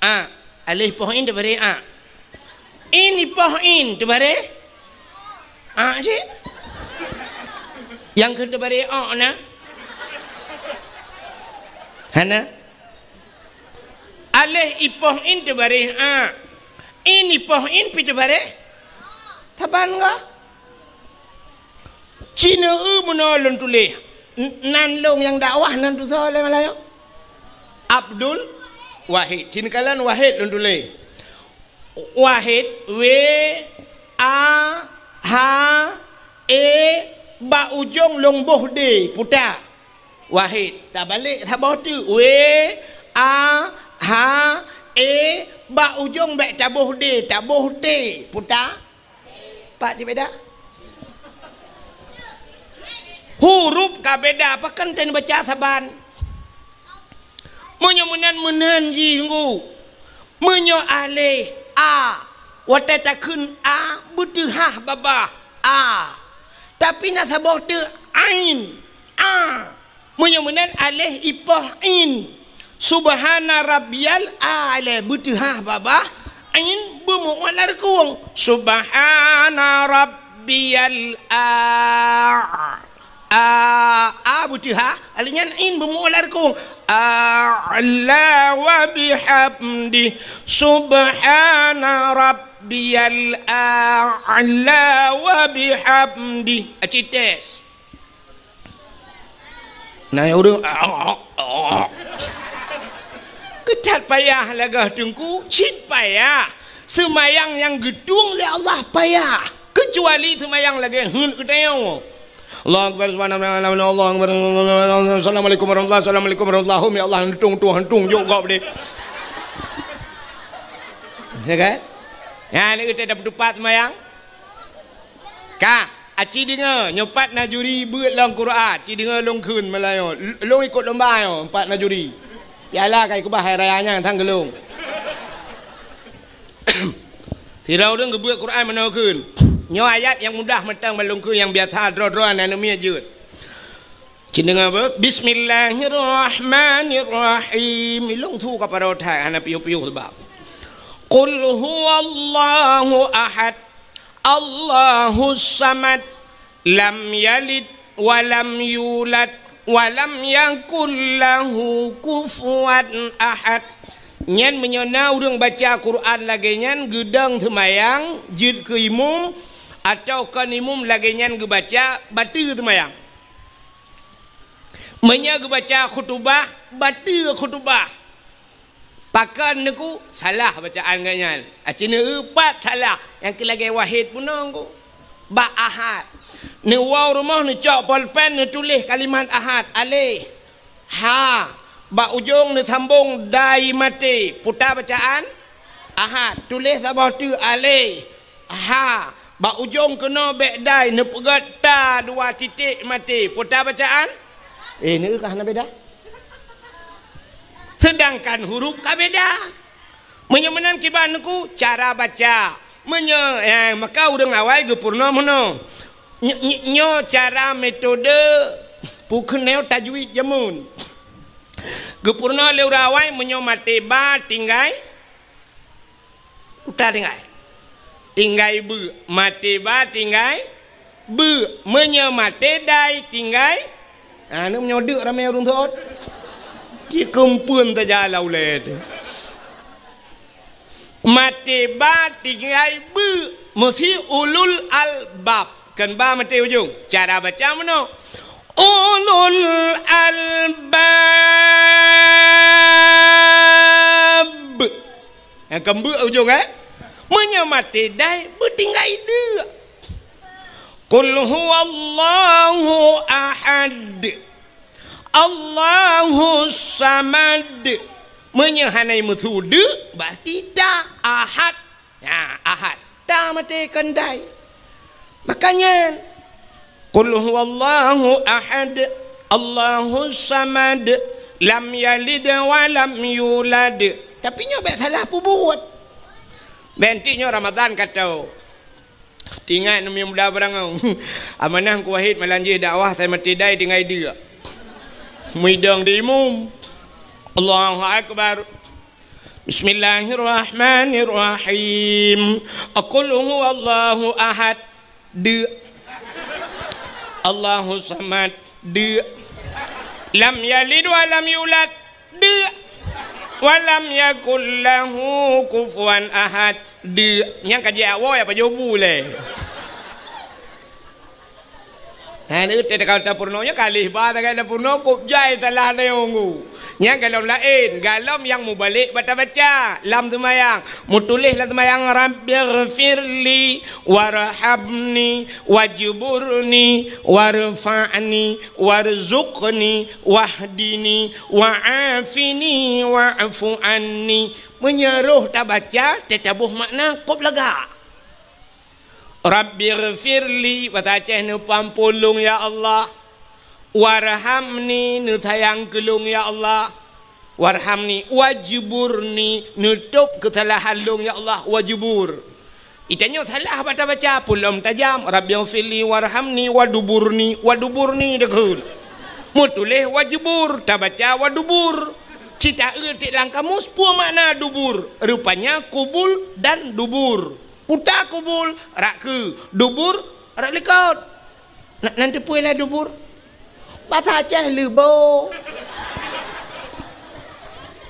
a. Aleh ipoh in teubareh a. In ipoh in teubareh a cit. Nyang kheun teubareh o na? Hana. Aleh ipoh in teubareh a. In ipoh in pi teubareh. Saban gah. Ci neuk eu bunoe lôn tuléh. N-, nan lôn nyang dakwah nan tusoe lé malam nyoe. Abdul Wahid. Ci neukalon Wahid lôn tuléh. Wahid, W, A, H, E, bak ujong lôn boh D, puta. Wahid, tabalek saboh teuk. W, A, H, E, bak ujong bèk taboh D, taboh T, puta. Pat cit beda? Huruf ka beda, pakon teubaca saban. Meunyoe meunan, meunan jih, Teungku. Meunyoe aleh, a, watèe takheun a, beuteuhah babah, a. Tapi na saboh teuk ain, a. Meunyoe meunan aleh ipoh in. Subhana rabbiyal a'la, beuteuhah babah, ain beumu'alah reukung. Subhana rabbiyal a-, a, a beuteuhah, aleh nyan ain beumu'alah reukung. A'la wa bihamdi. Subhana rabbiyal a'la wa bihamdi. Aci tes. Na ureueng, keutat payah lagèe Teungku, cit payah. Seumayang nyang geutueng lé Allah payah, keucuali seumayang lagèe heuet geutanyoe. Allahu Akbar, subhanallah, Allahu Akbar, assalamualaikum warahmatullahi, assalamualaikum warahmatullahi, ya Allah, heuet tueng, tueng, tueng, jok gob deh. Ya kan? Nyan, nyoe geutanyoe tapeutupat seumayang. Ka, aci deungö, nyoe pat na juri beuet lam Quran, ci deungö lôn kheun malam nyoe. L-, lôn ikot lomba nyoe, pat na juri. Piala ka ikeubah hai raya nyan sang keu lôn. Sidroe ureueng geubeuet Quran meunoe kheun. Nyoe ayat nyang mudah mantong ban lôn kheun, nyang biasa droe-droe aneuk miet jeuet. Ci deungö beuh, Bismillahirrahmanirrahim. Ilôn su ka padahai hana piôh-piôh sabab. Qul huwallahu ahad, Allahus samad, lam yalid wa lam yulad, wa lam yakul lahu kufuwan ahad. Nyan meunyoe na ureueng baca Quran lagèe nyan geudong seumayang, jeuet keu imum, atawa kon imum lagèe nyan geubaca, bateue seumayang. Meunyoe geubaca khutubah, bateue khutubah. Pakon Teungku? Salah bacaan geuh nyan. Aci neueu pat salah, nyang keu lagèe wahid bunoe Teungku. Bak ahad. Neuwoe rumoh neucok polpen neutuléh kalimat ahad, aleh. Ha. Bak ujong neusambong dai maté. Puta bacaan ahad. Tuléh saboh teuk aleh. Ha, bak ujong keunoe bèk dai, neupeugöt ta dua titik maté. Peue ta bacaan? Eh, neu ka hana beda. Seudangkan huruf ka beda. Meunyoe meunan kiban Teungku, cara baca. Meunyoe, eh, maka ureueng awai geupeurunoe meunoe. Ny-, ny-, nyoe cara metode peukeunong tajwid jameun. Geupeurunoe lé ureueng awai meunyoe maté ba tinggai Uta tinggai. Tinggai beu. Maté ba tinggai beu. Meunyoe maté dai tinggai. Ha, nyoe meunyoe deuk ramé ureueng seuôt. Ci keumpeuen tajak lam ulèe teuh. Maté ba tinggai beu. Meusi ulul albab. Kon ba maté ujong. Cara baca meunoe. Ulul albab. Nyang keumbeuek ujong, eh? Meunyoe maté dai, beutinggai deuk. Qul huwallahu ahad. Allahus samad. Meunyoe hana meusu deuk, berarti ta ahad. Nah, ahad. Ta maté kon dai. Makanya, qul huwallahu ahad, Allahus samad, lam yalid wa lam yulad. Tapi nyoe bèk salah peubuet. Bèk enteuk nyoe Ramadhan ka tho. Teuingat neumi muda barangong. Amanah ku Wahid malam jih dakwah, sai maté dai tinggai deuk. Muidong di imum. Allahu Akbar. Bismillahirrahmanirrahim. Qul huwallahu ahad. Deuk. Allahus samad. Deuk. Lam yalid wa lam yulad. Deuk. Wa lam yakul lahu kufuwan ahad. Deuk. Nyang ka jiak woe apa jobu lé. Ha, ni teuka tapeurunoe nyoe ka lheueh ba tagai tapeurunoe, kop jai salah tayong ku. Nyan golom laén, golom nyang mubalek bak tabaca lam seumayang. Meutuléh lam seumayang, "Rabbighfirli warhamni wajburni warfa'ni warzuqni wahdini wa'afini wa'fu anni." Meunyoe roh tabaca, teutabôh makna kop lagak. "Rabbighfirli," basa Aceh, "Neupeuampôn lôn, ya Allah. Warhamni," neusayang keu lôn, ya Allah. "Warhamni," "Wajburni," "Neutôb keusalahan lôn, ya Allah." Wajbur. Itanyoe salah bak tabaca, peue lom tajam, "Rabbighfirli warhamni waduburni." Waduburni deukeue. Meutuléh wajbur, tabaca wadubur. Cit taeu tiek lam kamus, peue makna dubur? Rupanya kubul dan dubur. Puta kubul, rak keue, dubur, rak likot. Na, nan teupeue lah dubur? Basa Aceh leubo.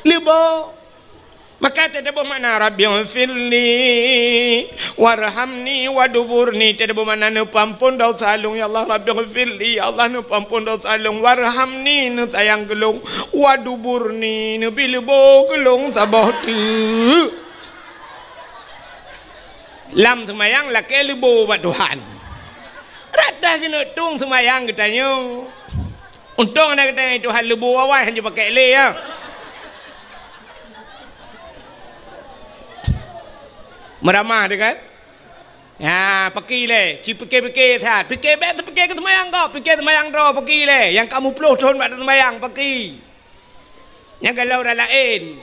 Leubo. Maka teutabôh makna, "Rabbighfirli warhamni waduburni." Teutabôh makna, "Neupeuampôn desya lôn, ya Allah." "Rabbighfirli," ya Allah, "neupeuampôn desya lôn." "Warhamni," neusayang keu lôn. "Waduburni," neubi leubo keu lôn saboh teuk. Lam seumayang lakée leubo bak Tuhan. Rata keuneuk tueng seumayang geutanyoe. Untông na geutanyoe Tuhan leubo awai hanjeuet pakék lé, ya. Meuramah deh kan? Ya, paki lé, ci pike-pike that. Pike bék teupike keu seumayang kok, pike seumayang droe paki lé. Nyang ka muploh thon bak seumayang paki. Nyang galau ureuëng laén.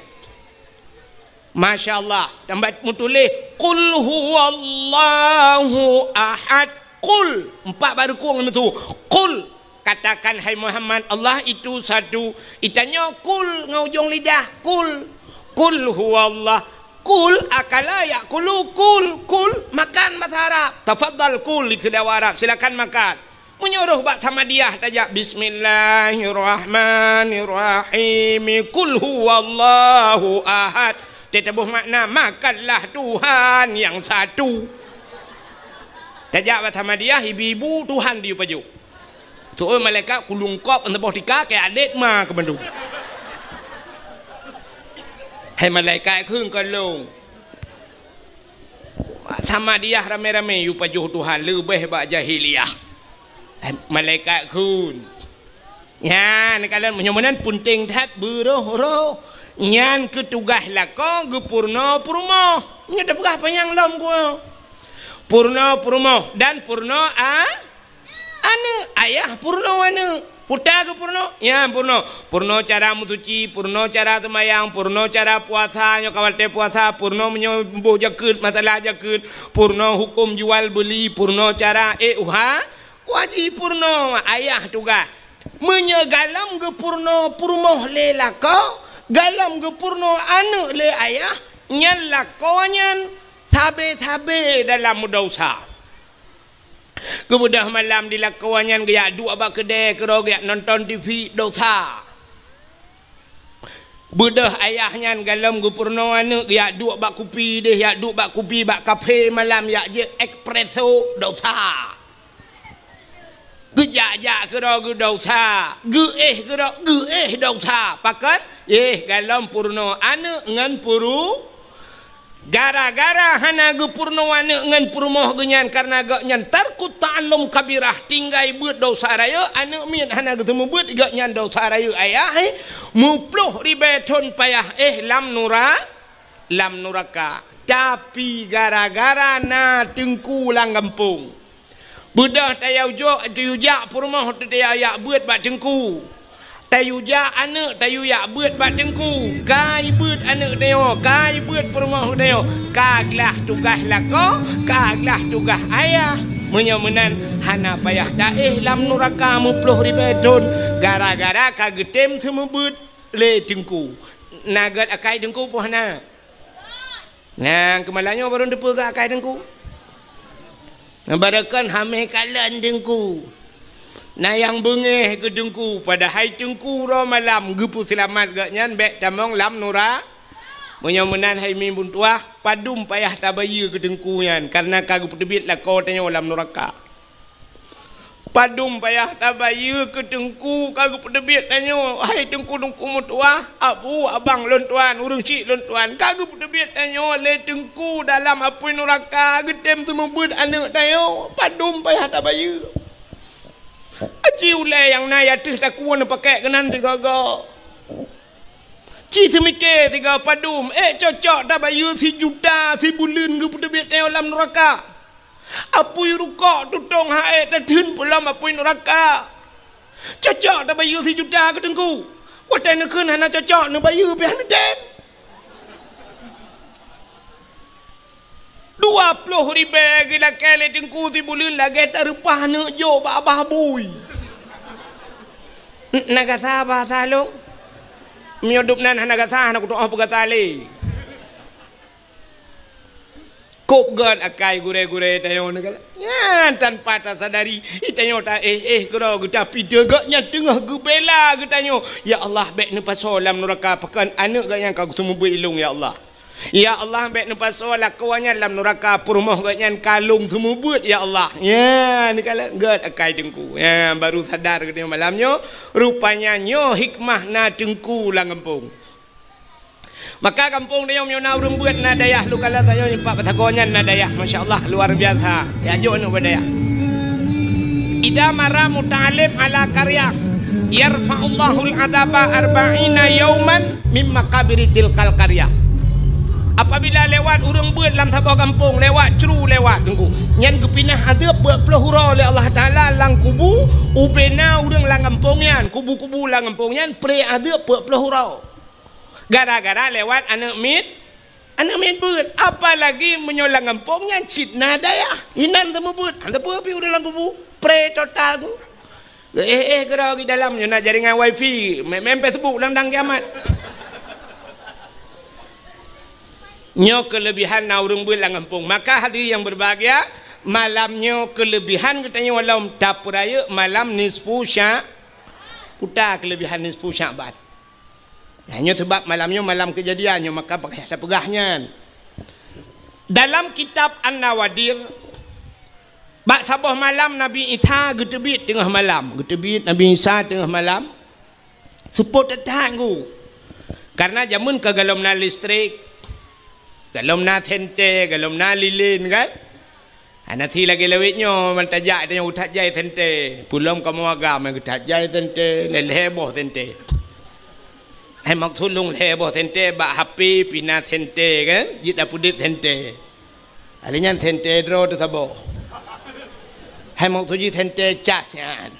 Masya Allah, tambah meutuléh, "Qul huwallahu ahad." Qul, empat baru kong itu. Qul, katakan, hai Muhammad, Allah itu satu. Itanyoe qul ngon ujong lidah, qul. Qul huwallah. Qul akala ya'kulu, qul, qul, makan bahasa Arab. Tafadhal qul, dikheun Arab, silakan makan. Meunyoe roh bak Samadiyah tajak, "Bismillahirrahmanirrahim. Qul huwallahu ahad." Teutabôh makna, "Makanlah Tuhan yang satu." Tajak bak Samadiyah, ibu-ibu Tuhan di pajoh. Tu'oh malaikat kulungkop saboh tika keu adét ma keu bandum. Hai malaikat kheun keu lôn. Samadiyah ramé-ramé yue pajoh Tuhan leubeh bak jahiliyah. Hai malaikat kheun. Nyan, kalon meunyoe meunan peunteng that beuroh-roh. Nyan keu tugaih lakoe geupeurunoe peurumoh. Nyoe tapeugah panyang lom ku. Peurunoe peurumoh dan peurunoe a-, aneuëk. Ayah peurunoe aneuëk. Puta geupeurunoe, nyan peurunoe. Peurunoe cara meusuci, peurunoe cara seumayang, peurunoe cara puasa, nyoe ka watée puasa, peurunoe meunyoe boh jakeuet, masalah jakeuet, peurunoe huköm jual beuli, peurunoe cara ék uha, Wajib peurunoe ayah tugaih. Meunyoe galom geupeurunoe peurumoh lé lakoe, galom geupeurunoe aneuëk lé ayah, nyan lakoe nyan sabe-sabe dalam meudesya. Geubeudôh malam di lakoe nyan geujak duek bak keudée keudroe geujak nonton T V, desya. Beudôh ayah nyan galom geupeurunoe aneuëk, geujak duek bak kupi deh, jak duek bak kupi bak kafe malam, jak jeuet espresso, desya. Geujak-jak keudroe geudesya, geuéh keudroe geuéh desya. Pakon? Éh, galom peurunoe aneuëk ngon peuru-, Gara-gara hana geupeurunoe aneuëk ngon peurumoh geuh nyan, kareuna gobnyan tarkut ta'allum kabirah, tinggai beuet desya rayeuk, aneuëk miet hana geuseumeubeuet, gobnyan desya rayeuk ayah, eh, muploh ribée thon payah, eh, lam nura-, lam nuraka. Tapi gara-gara na teungku lam gampông, Beudôh tayue jok, tayue jak peurumoh teuh tayue jak beuet bak teungku. Tayue jak aneuëk, tayue jak beuet bak teungku. Ka jibeuet aneuëk tanyoe, ka jibeuet peurumoh tanyoe. Ka glah tugaih lakoe, ka glah tugaih ayah. Meunyoe meunan, hana payah taéh lam nuraka muploh ribée thon, gara-gara ka geutem seumeubeuet lé teungku. Na gét akai teungku peue hana? Nyang keumalanyoe barô teupeugah akai teungku. Barô kon hamé kalon teungku. Na nyang beungéh keu teungku, padahai teungku uroe malam geupeuseulamat gobnyan bék tamong lam nura-. Meunyoe meunan hai mimpun tuah, padum payah tabayeue keu teungku nyan, kareuna ka geupeuteubiet lakoe tanyoe lam nuraka. Padum payah tabayeue keu teungku ka geupeuteubiet tanyoe, hai teungku-teungku meutuwah, abu, abang lôn tuan, ureuëng chik lôn tuan, ka geupeuteubiet tanyoe lé teungku dalam apui nuraka geutem seumeubeuet aneuëk tanyoe. Padum payah tabayeue. Aci ulée nyang na ateueh takue neupakék keunan sigoe-goe. Ci seumiké sigoe padum, ék cocok tabayeue sijuta sibuleuen geupeuteubiet tanyoe lam nuraka. Apui rukok tutong ha-ék tatheun peulom apui nuraka. Cocok tabayeue sijuta keu teungku. Watée neukheun hana cocok neubayeue pih hana tem. Dua ploh ribée geulakée lé teungku sibuleuen lagée tareupah neuk jok bak babah bui. N-, na gata bahasa lôn? Meunyoe dum nan hana gata, hana kutu'oh peugata lé. Kôb gét akai gurée-gurée tanyoe nyoe kan? Nyan tanpa tasadari, tanyoe ta-éh-éh keudroe geuta pideuh gét nyan teungoh geubela geutanyoe. Ya Allah, bék neupasoe lam nuraka pakon aneuëk gét nyan ka geuseumeubeuet ilong, ya Allah. Ya Allah, bék neupasoe lakoe nyan lam nuraka peurumoh gét nyan ka lôn seumeubeuet, ya Allah. Nyan kan gét akai teungku. Nyan baru sadar geutanyoe malam nyoe, rupanya nyoe hikmah na teungku lam gampông. Maka gampông tanyoe meunyoe na ureuëng beuet na dayah, lukala tanyoe nyepak batagoe nyan na dayah, masya Allah, luar biasa. Ya jok aneuk bak dayah. Idza marra muta'allim ala qaryah, yarfa'ullahul adzaba arba'ina yauman mim maqabiri tilkal qaryah. Apabila lewat ureuëng beuet lam saboh gampông, lewat cru lewat teungku, nyan geupinah azeub peuet ploh uroe lé Allah Taala lam kubu, ubena ureuëng lam gampông nyan, kubu-kubu lam gampông nyan pre azeub peuet ploh uroe. Gara-gara lewat aneuk miet, aneuk miet beuet. Apalagi meunyoe lam gampông nyan cit na dayah, inan teumeubeut, hana peue pih ureuëng lam kubu, pre total tu. Éh-éh keudroe di dalam nyoe na jaringan wifi, main, main Facebook lam dang kiamat. Nyoe keulebihan na ureuëng beuet lam gampông. Maka hadirin yang berbahagia, malam nyoe keulebihan geutanyoe lom tapeurayeuk malam nisfu Sya-, puta keulebihan nisfu Sya'ban. Nyan nyoe sabab malam nyoe malam keujadian nyoe, maka bak yah tapeugah nyan. Dalam kitab An-Nawadir, bak saboh malam Nabi Isa geuteubiet teungoh malam, geuteubiet Nabi Isa teungoh malam, seupôt that-that teungku. Karena jameun ka golom na listrik, golom na senter, golom na lilin kan. Hana thi lagée lawét nyoe, man tajak tanyoe geutat jai senter. Peulom kamoe agam geutat jai senter, lhée boh senter. Hai maksud lôn lhée boh senter bak H P pih na senter kan, jeuet tapeudeuet senter. Hari nyan senter droe teuh saboh. Hai maksud jih senter cas nyan.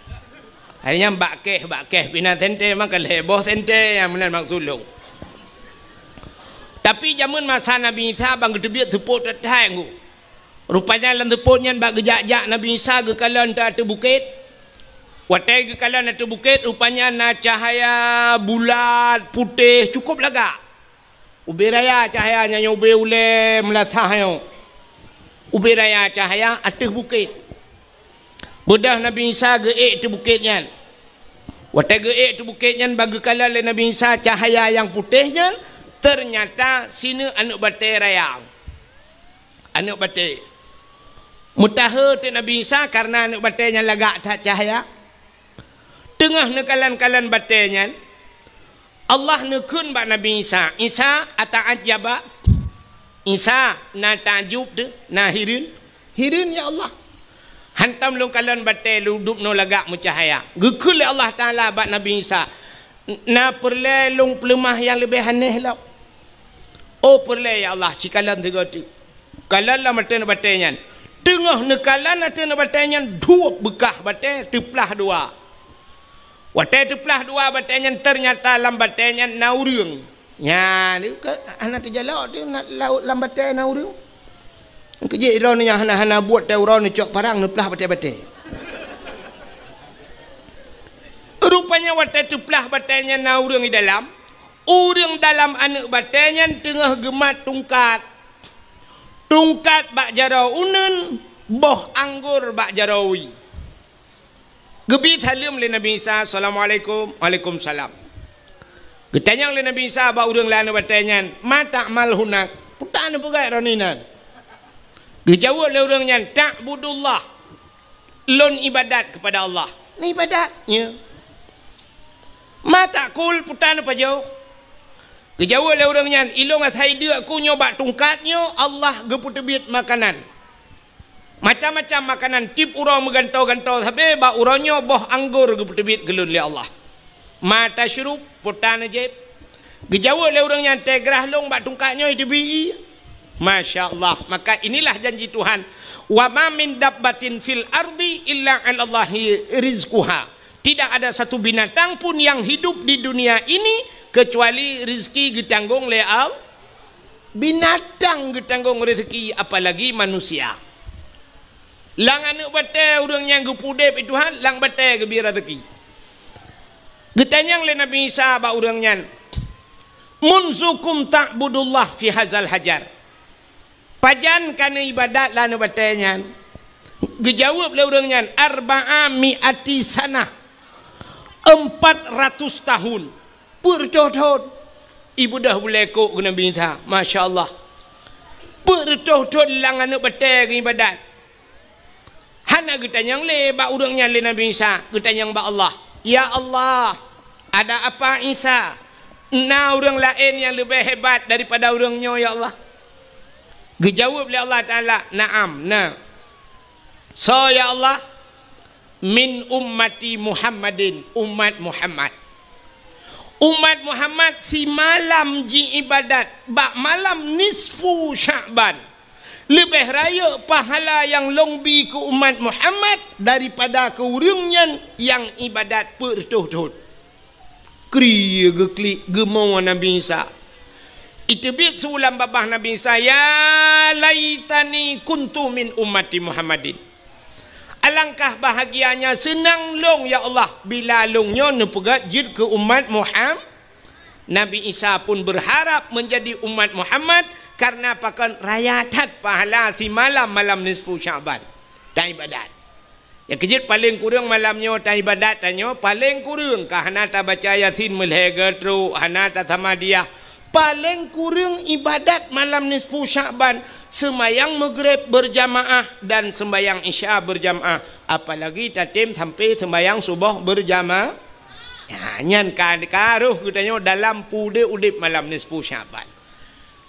Hari nyan bak keh, bak keh pih na senter, maka lhée boh senter nyang meunan maksud lôn. Tapi jameun masa Nabi Isa ban geuteubiet seupôt that-that teungku. Rupanya lam seupôt nyan bak geujak-jak Nabi Isa geukalon ateueh bukét. Watée geukalon ateueh bukét, rupanya na cahya bulat, putéh, cukup lagak. Ubé raya cahya nyan, ubé ulée meulasah nyoe. Ubé raya cahya ateueh bukét. Beudôh Nabi Isa geuék ateueh bukét nyan. Watée geuék ateueh bukét nyan, ban geukalon lé Nabi Isa cahya nyang putéh nyan, teunyata sineuk aneuk batée raya. Aneuk batée. Meutahe teuk Nabi Isa kareuna aneuk batée nyan lagak that cahya. Teungoh neukalon-kalon batée nyan, Allah neukheun bak Nabi Isa, "Isa, ata'ajjaba?" Isa, na takjub teuh, na hireuen? Hireuen, ya Allah. Hantom lôn kalon batée lôn dubnoe lagak meucahya. Geukheun lé Allah Taala bak Nabi Isa, "Na peureulée lôn peuleumah nyang leubeh aneh lom?" "Oh, peureulée, ya Allah, ci kalon sigoe teuk." Kalon lam ateueh batée nyan. Teungoh neukalon ateueh batée nyan, duek beukah batée teuplah dua. Watée teuplah dua batée nyan, teunyata lam batée nyan na ureuëng. Nyan, hana teujalok teuh na, lam batée na ureuëng. Keujeuet droeneuh nyang hana-hana buet teuh uroe neucok parang neuplah batée-batée. Rupanya watée teuplah batée nyan na ureuëng di dalam, ureuëng dalam aneuk batée nyan teungoh geumat tungkat. Tungkat bak jaroe uneuen, boh anggor bak jaroe wie. Geubi saleuem lé Nabi Isa, "Assalamualaikum." "Waalaikumsalam." Geutanyong lé Nabi Isa bak ureuëng lam aneuk batée nyan, "Ma ta'mal hunak?" "Peue tapeugah droeneuh inan?" Geujaweueb lé ureuëng nyan, "Ta'budullah." Lôn ibadat keupada Allah. Neuibadat, ya. Ma taqul, peue ta neupajoh? Geujaweueb lé ureuëng nyan, ilôn asai deuk ku nyoe bak tungkat nyoe, Allah geupeuteubiet makanan. Macam-macam makanan, tieb uroe meugantoe-gantoe sabe, bak uroe nyoe boh anggor geupeuteubiet keu lôn lé Allah. Ma tasyrub, peue ta neujieb? Geujaweueb lé ureuëng nyan, teugrah lôn bak tungkat nyoe iteubiet ie. Masya Allah. Maka inilah janji Tuhan. Wa ma min dabbatin fil ardi illa 'alallahi rizquha. Tidak ada satu binatang pun yang hidup di dunia ini kecuali rizki geutanggong lé Allah. Binatang geutanggong rezeki, apalagi manusia. Lam aneuëk batée ureuëng nyang geupeudeb Tuhan, lam batée geubri rezeki. Geutanyong lé Nabi Isa bak ureuëng nyan, "Munzukum ta'budullah fi hazal hajar?" Pajan ka neuibadat lam aneuëk batée nyan? Geujaweueb lé ureuëng nyan, "Arba'a mi'ati sanah." Empat ratus tahun. Peuet reutôh thon. Ibeudôh bulée kok keu Nabi Isa. Masya Allah. Peuet reutôh thon lam aneuëk batée geuibadat. Hana geutanyong lé bak ureuëng nyan lé Nabi Isa, geutanyong bak Allah. "Ya Allah, ada apa Isa? Na ureuëng laén nyang leubeh hebat daripada ureuëng nyoe, ya Allah?" Geujaweueb lé Allah Taala, "Na'am, na." "Soe, ya Allah?" "Min ummati Muhammadin, umat Muhammad." Umat Muhammad simalam jiibadat bak malam nisfu Sya'ban. Leubeh rayeuk pahala nyang lôn bi keu umat Muhammad daripada keu ureuëng nyan nyang ibadat peuet reutôh thon. Kri geuklik geumo Nabi Isa. Iteubiet su lam babah Nabi Isa, "Ya laitani kuntu min ummati Muhammadin." Alangkah bahagianya seunang lôn, ya Allah, bila lôn nyoe neupeugét jeuet keu umat Muham-, Nabi Isa pun berharap menjadi umat Muhammad, karena pakon raya that pahala simalam malam nisfu Sya'ban. Taibadat. Nyang keujeuet paleng kureueng malam nyoe taibadat tanyoe, paleng kureueng ka hana tabaca Yasin meulhèe geutrok, hana tasamadiyah. Paleng kureueng ibadat malam nisfu Sya'ban, seumayang Maghrib berjamaah dan seumayang Isya berjamaah, apalagi tatem sampai seumayang suboh berjama-, ya, nyan ka, ka roh geutanyoe dalam peudeh udeb malam nisfu Sya'ban.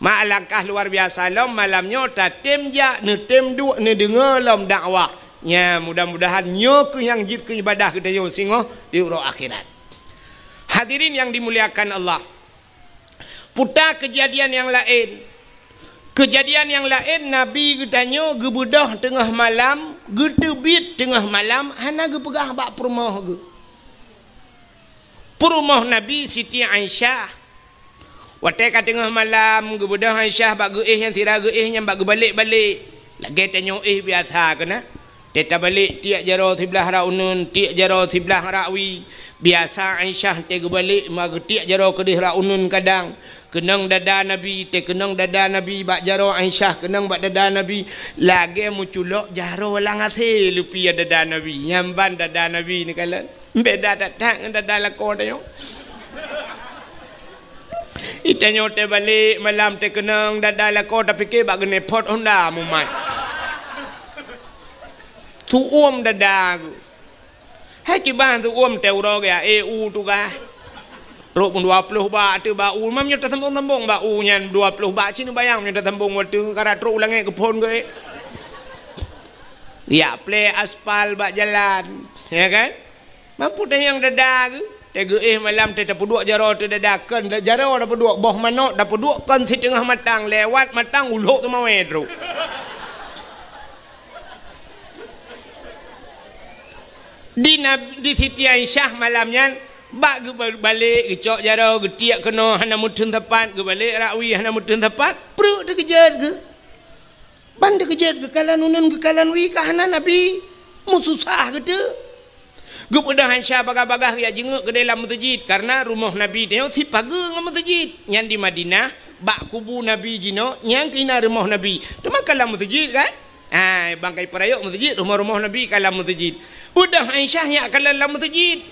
Ma alangkah luar biasa lom malam nyoe tatem jak, neutem duek, neudeungoe lom dakwah. Nya, mudah-mudahan nyoe keuh nyang jeuet keu ibadah geutanyoe singoh di uroe akhirat. Hadirin yang dimuliakan Allah, puta keujadian nyang laén. Keujadian nyang laén, Nabi geutanyoe geubeudôh teungoh malam, geuteubiet teungoh malam, hana geupeugah bak peurumoh geuh. Peurumoh Nabi Siti Aisyah. Watée ka teungoh malam, geubeudôh Aisyah bak geuéh nyang sira geuéh nyan bak geubalek-balek. Lagée tanyoe éh biasa keunan. Tée tabalek tiek jaroe siblah rak uneuen, tiek jaroe siblah rak wie. Biasa Aisyah tée geubalek ma geutiek jaroe keudeh rak uneuen kadang. Keunong dada Nabi, tée keunong dada Nabi bak jaroe Aisyah, keunong bak dada Nabi. Lagée meuculok jaroe lam asée leupie dada Nabi. Nyan ban dada Nabi neukalon. Beda that-that ngon dada lakoe tanyoe. Itanyoe teubalek malam teukeunong dada lakoe tapike bak geuneupot honda mumat. Tuom dada geuh. Hai kiban tuom teuroe geuh, eh, u tugaih. Trok pun dua ploh bak teuh bak u, mam nyoe tasambong-sambong bak u nyan dua ploh bak cit neubayang nyoe tasambong watée kara trok u langét geuphon geuh. Ya, plé aspal bak jalan, ya kan? Mampu tanyong dada geuh, tée geuéh malam tée tapeuduek jaroe teuh dada, kon jaroe tapeuduek, boh manok tapeuduek kon siteungoh matang, lewat matang ulok teumawé trok. Di Nab-, di Siti Aisyah malam nyan, bak geubalek, geucok jaroe, geutiek keunoe hana meuteun sapat, geubalek rak wie hana meuteun sapat, pruet teukeujot geuh. Ban teukeujot geukalon uneuen geukalon wie ka hana Nabi, meususah geuteuk. Geubeudôh Aisyah bagah-bagah geujak jingeuk keudeh lam meuseujid, kareuna rumoh Nabi nyoe sipageue ngon meuseujid. Nyan di Madinah, bak kubu Nabi jinoe, nyan keuh na rumoh Nabi. Teuma ka lam meuseujid kan? Hai, ban ka ipeurayeuk meuseujid, rumoh-rumoh Nabi ka lam meuseujid. Beudôh Aisyah nyak kalon lam meuseujid.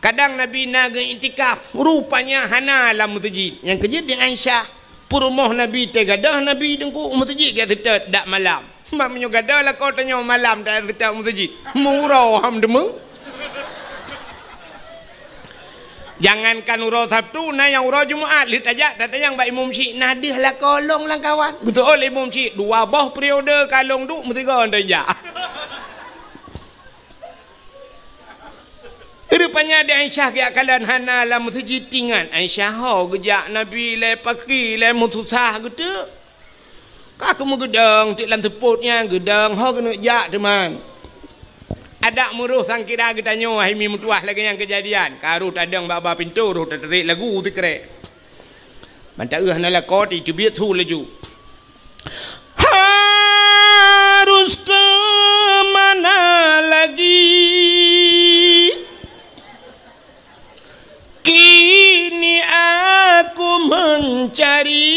Kadang Nabi na geuiktikaf, rupanya hana lam meuseujid. Nyang keujeuet di Aisyah, peurumoh Nabi teugadôh Nabi teungku u meuseujid geuseutôt dak malam. Mak meunyoe gadoh lakoe tanyoe malam tajak meuseujid, meuuroe ham deungoe. Jangankan uroe Sabtu, na nyang uroe Jumat lheueh tajak tatanyong bak imum syiek, "Na deuh lakoe lôn lam kawan?" Geuseuôt lé imum syiek, "Dua boh periode ka lôn duek meusigoe tajak." Rupanya di Aisyah geujak kalon hana lam meuseujid, teuingat Aisyah ho geujak Nabi lé paki lé meususah geuteuk. Ka keumeugeudeung teuk lam seupôt nyan, geudeung ho keuneuk jak teuma. Adak meuroh sangkira geutanyoe hai mi meutuwah lagée nyan keujadian. Ka roh tadong bak-bak pintoe, roh tatarek lagu sikrek. Ban taeu hana lakoe, teubiet su laju. Harus ke mana lagi? Kini aku mencari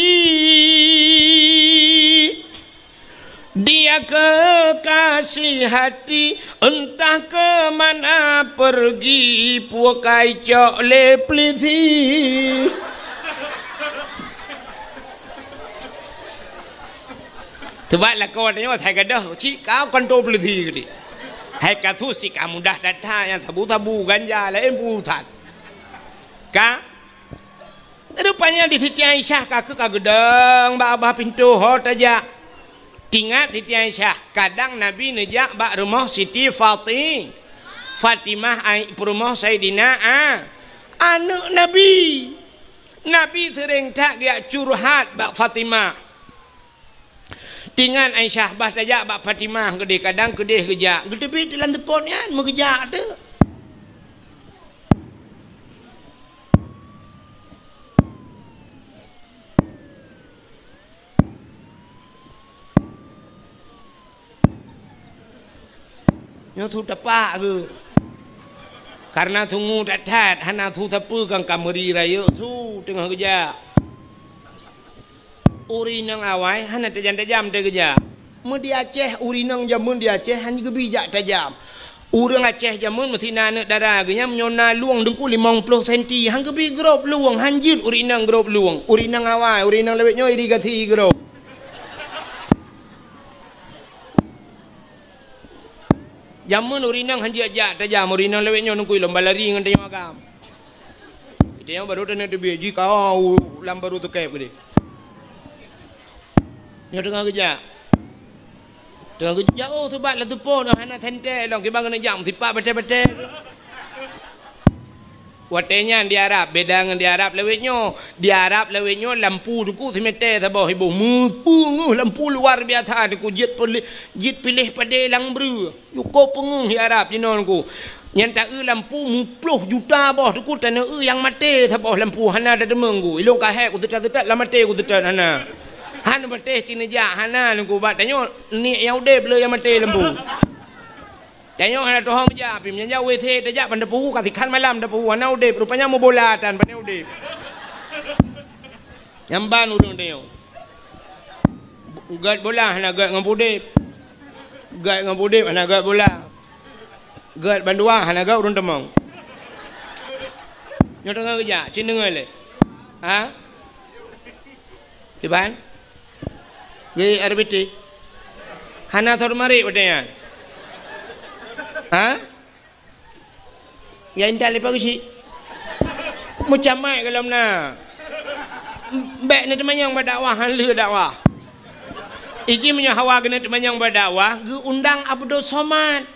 dia kekasih hati, entah ke mana pergi, pukai cok lé peulisi. Teubak lakoe tanyoe hai gadoh, cit ka kantô peulisi geuti. Hai kasus cit ka mudah that-that nyang sabu-sabu ganja laén peurusan. Ka? Rupanya di Siti Aisyah ka keuh ka geudeung bak babah pintoe ho tajak. Teuingat Siti Aisyah, kadang Nabi neujak bak rumoh Siti Fati-, Fatimah ai-, peurumoh Saidina A-, aneuëk Nabi. Nabi seuréng that geujak curhat bak Fatimah. Teuingat Aisyah, bah tajak bak Fatimah keudeh, kadang keudeh geujak. Geuteubiet lam seupôt nyan, meugeujak teuk. Nyoe su tapak geuh. Kareuna su ngu that-that, hana su sapeue, kan ka meuri rayeuk su teungoh geujak. Ureuëng inong awai hana tajam-tajam teuh geujak. Meu di Aceh, ureuëng inong jameun di Aceh hana geubi jak tajam. Ureuëng Aceh jameun meusti na aneuëk dara geuh nyan, meunyoe na luwang teungku limong ploh senti, han geubi grob luwang, han jeuet ureuëng inong grob luwang. Ureuëng inong awai, ureuëng inong lawét nyoe irigasi grob. Jameun ureuëng inong han jeuet jak tajam, ureuëng inong lawét nyoe teungku lom balari ngon tanyoe agam. Tanyoe barô taneuk teubiet jih ka lam barô teukép keudeh. Nyoe teungoh geujak. Teungoh geujak, oh, subat lam seupôt, hana sentée lom, kiban keuneuk jak meusipat batée-batée. Watée nyan di Arab, beda ngon di Arab lawét nyoe. Di Arab lawét nyoe lampu teungku simete saboh iboh, meupeungeuh lampu luar biasa teungku, jeuet piléh, jeuet piléh padé lam breueh. Yue ko peungeuh di Arab jinoe teungku. Nyan taeu lampu muploh juta boh teungku, taneuk eu nyang maté saboh lampu hana tateumé teungku. Ilôn ka hék kuseutôt-seutôt lam maté kuseutôt hana. Han patéh cit neujak hana teungku, bak tanyoe niet nyang udeb le nyang maté lampu. Tanyoe hana tuho meujak, pih meunyoe jak W C tajak ban tapuhu, ka sikhan malam tapuhu, hana udeb, rupanya meubola tan, pane udeb. Nyan ban ureuëng tanyoe. Gét bola hana gét ngon udeb. Gét ngon udeb hana gét bola. Gét bandua hana gét ureuëng teumong. Nyoe teungoh geujak, cit deungoe lé. Ha? Kiban? Gét R B T. Hana sot marit watée nyan. Ha? Ya intat leupah geuchik. Meucamai golom na. Bék neuteumanyong bak dakwah, han lheueh dakwah. Iji meunyoe hawa keuneuk teumanyong bak dakwah, geuundang Abdul Somad.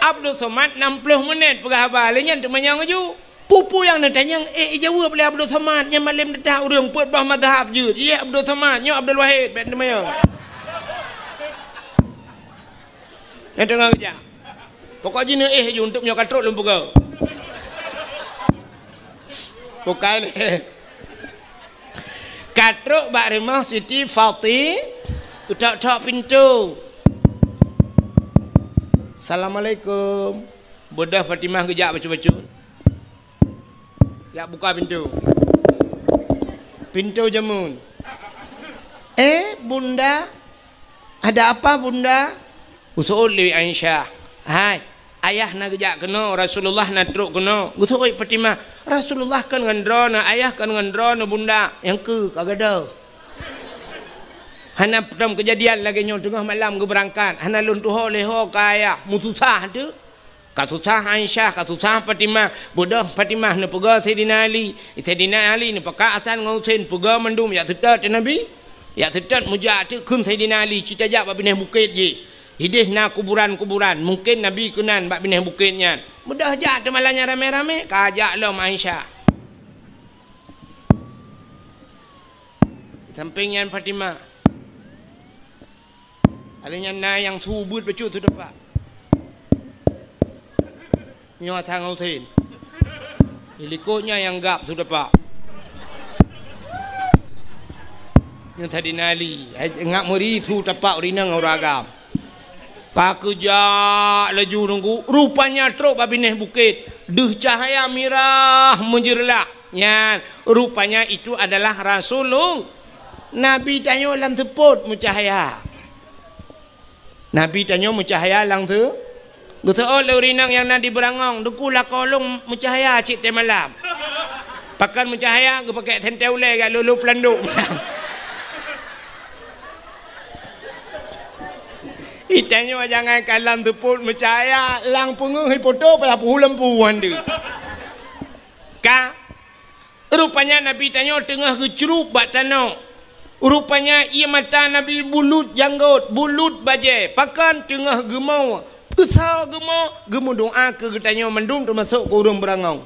Abdul Somad nam ploh menit peugah haba, lé nyan teumanyong laju. Peue-peue nyang neutanyong, eh, ijaweueb lé Abdul Somad, nyan malem teutah ureuëng peuet boh mazhab jeuet. Ié Abdul Somad, nyoe Abdul Wahid, bék teumanyong. Nyang teungoh geujak. Pokok jih neuéh ju, untuk meunyoe ka trok lôn peugah. Bukan. Ka trok bak rumoh Siti Fati, utok-tok pintoe. "Assalamualaikum." Beudoh Fatimah geujak bacut-bacut. Jak buka pintoe. Pintoe jameun. "Eh, Bunda?" "Ada apa, Bunda?" Geuseuôt lé Aisyah. "Hai, ayah na geujak keunoe, Rasulullah na trok keunoe." Geuseuôt Fatimah. "Rasulullah kon ngon droeneuh, ayah kon ngon droeneuh, Bunda." Nyang keu ka gadoh. Hana tom keujadian lagée nyoe, teungoh malam geubeurangkat, hana lôn tuho lé ho keu ayah, meususah teuk. Ka susah Aisyah, ka susah Fatimah, beudôh Fatimah neupeugah Saidina Ali. Saidina Ali neupeuka Hasan ngon Husein, peugah mandum, jak seutôt Nabi. Jak seutôt meujak teuk kheun Saidina Ali, ci tajak bak binéh bukét jih. Ideh na kuburan-kuburan, mungken Nabi keunan bak binéh bukét nyan. Beudôh jak teuma lagée nyan ramé-ramé, ka jak lom Aisyah. Sampéng nyan Fatimah. Alèh nyan na nyang su beuet bacut su tepak. Nyoe Hasan ngon Husein. Di likot nyan nyang gab su tepak. Nyoe Saidina Ali, hai ngak meuri su tepak ureueng inong ureueng agam. Ka keujak laju nunggu, rupanya trok bak binéh bukét, deuh cahya mirah meujeureulah. Nyan, rupanya itu adalah Rasulullah. Nabi tanyoe lam seupôt meucahya. Nabi tanyoe meucahya lam seu-, geuseuôt lé ureueng inong nyang na di Beurangong, "Teungku, lakoe lôn meucahya cit tée malam." Pakon meucahya, geupakék sentée ulée jak lolo peulandok. Itanyoe jangankan lam seupôt meucahya, lam peungeuh ipoto payah peuhu lampu han deuh. Ka, rupanya Nabi tanyoe teungoh geucrueb bak tanoh. Rupanya ié mata Nabi bulut janggôt, bulut bajée, pakon teungoh geumo, geusoe geumo, geumeudoá keu geutanyoe mandum teumasok keu ureueng Beurangong.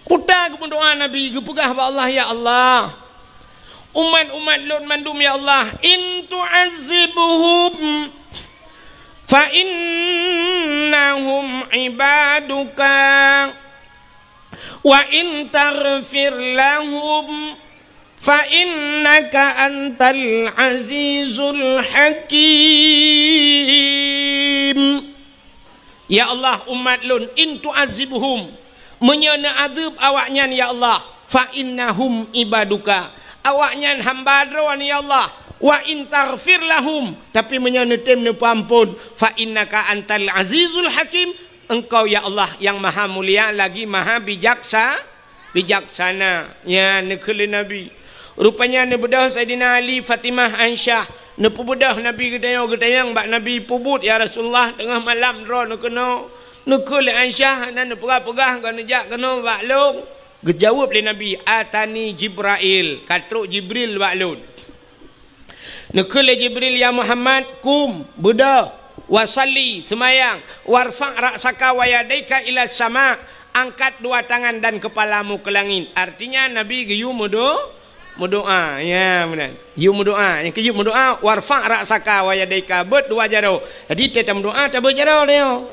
Buta geumeudoá Nabi, geupeugah bak Allah, "Ya Allah, umat-umat lôn mandum, ya Allah, in tu'azzibhum fa innahum ibaduka, wa in taghfir lahum fa innaka antal azizul hakim." Ya Allah, umat lôn, in tu'azzibhum, meunyoe neuazeueb awaknyan, ya Allah, fa innahum ibaduka, awaknyan hamba Droe, ya Allah, wa in taghfir lahum, tapi meunyoe neutem neupeuamphon, fa innaka antal azizul hakim, Engkau, ya Allah, nyang maha mulia lagi maha bijaksa-, bijaksana. Nyan neukheun lé Nabi. Rupanya neubeudôh Saidina Ali, Fatimah, Aisyah. Neupeubeudôh Nabi geutanyoe, geutanyong bak Nabi, "Peubuet, ya Rasulullah, teungoh malam droeneuh keunoe." Neukheun lé Aisyah, hana neupeugah-peugah, ka neujak keunoe bak lôn. Geujaweueb lé Nabi, "Atani Jibrail, ka trok Jibril bak lôn." Neukheun lé Jibril, "Ya Muhammad, kum, beudôh, wa shalli, seumayang, warfa' ra'saka wa yadaika ila sama, angkat dua tangan dan kepalamu ke langit." Artinya, Nabi geuyue meudo-, meudoá. Ya, meunan. Geuyue meudoá. Nyang keujeuet meudoá, "Warfa' ra'saka wa yadaika," beuet dua jaroe. Jadi, teuh tameudoá, tabeuet jaroe nyoe.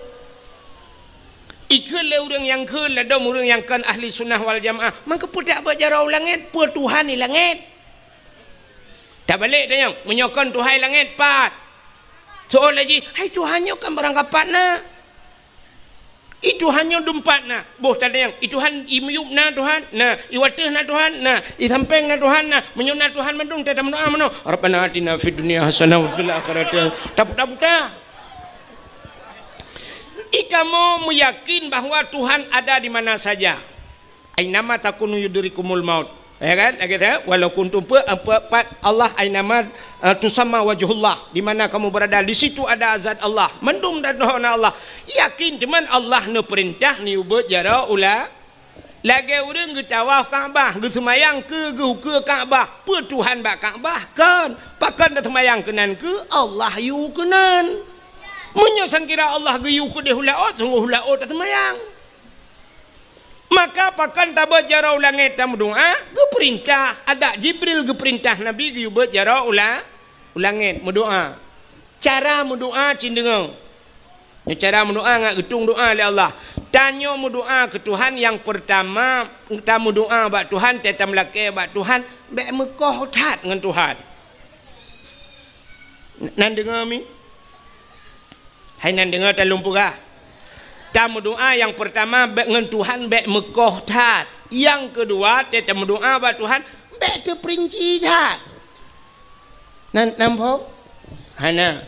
Ikheun lé ureueng nyang kheun, ladôm ureueng nyang kon ahli sunnah wal jamaah. Mangkeupeudak beuet jaroe u langét, peue Tuhan di langét? Tabalek tanyong, meunyoe kon Tuhan langét pat? Soe laju, "Hai Tuhan nyoe kan barang kapat na. I Tuhan nyoe dumpat na." Boh tatanyong, "I Tuhan i miyueb na Tuhan?" Na. "I wateuh na Tuhan?" Na. "I sampéng na Tuhan?" Na. Meunyoe na Tuhan mandum, teuh tameudoá meunoe, "Rabbana atina fid dunya hasanah wa fil akhirati hasanah." Taputa-puta. Ikamoe meuyakin bahwa Tuhan ada di mana saja. "Ainama takunu yudrikumul maut." Ya kan? Lagée tu, "Walau kuntum," pe-, pe-, pat Allah, "ainama, eh, tusamma wajhullah," di mana kamu berada, di situ ada zat Allah. Mandum dan na Allah. Yakin teuma Allah neupeurintah neubeuet jaroe u la-, lagée ureueng geutawaf Ka'bah, geuseumayang keu geuh ukeue Ka'bah. Peue Tuhan bak Ka'bah? Kon. Pakon taseumayang keunan keu Allah yue keunan. Meunyoe sangkira Allah geuyue keudeh u laôt, sunggoh u laôt taseumayang. Maka pakon tabeuet jaroe u langét tameudoá? Geupeurintah, adak Jibril geupeurintah Nabi geuyue beuet jaroe u la-, u langét meudoá. Cara meudoá cit deungoe. Nyoe cara meudoá ngat geutueng doá lé Allah. Tanyoe meudoá keu Tuhan nyang peurtama, tameudoá bak Tuhan, teuh tameulakée bak Tuhan, bék meukoh that ngon Tuhan. Nan deungoe mi? Hai nan deungoe, ta lôn peugah. Tameudoá nyang peurtama bék ngon Tuhan bék meukoh that. Nyang keudua, teuh tameudoá bak Tuhan bék teupeurinci that. Nan, namphok? Hana.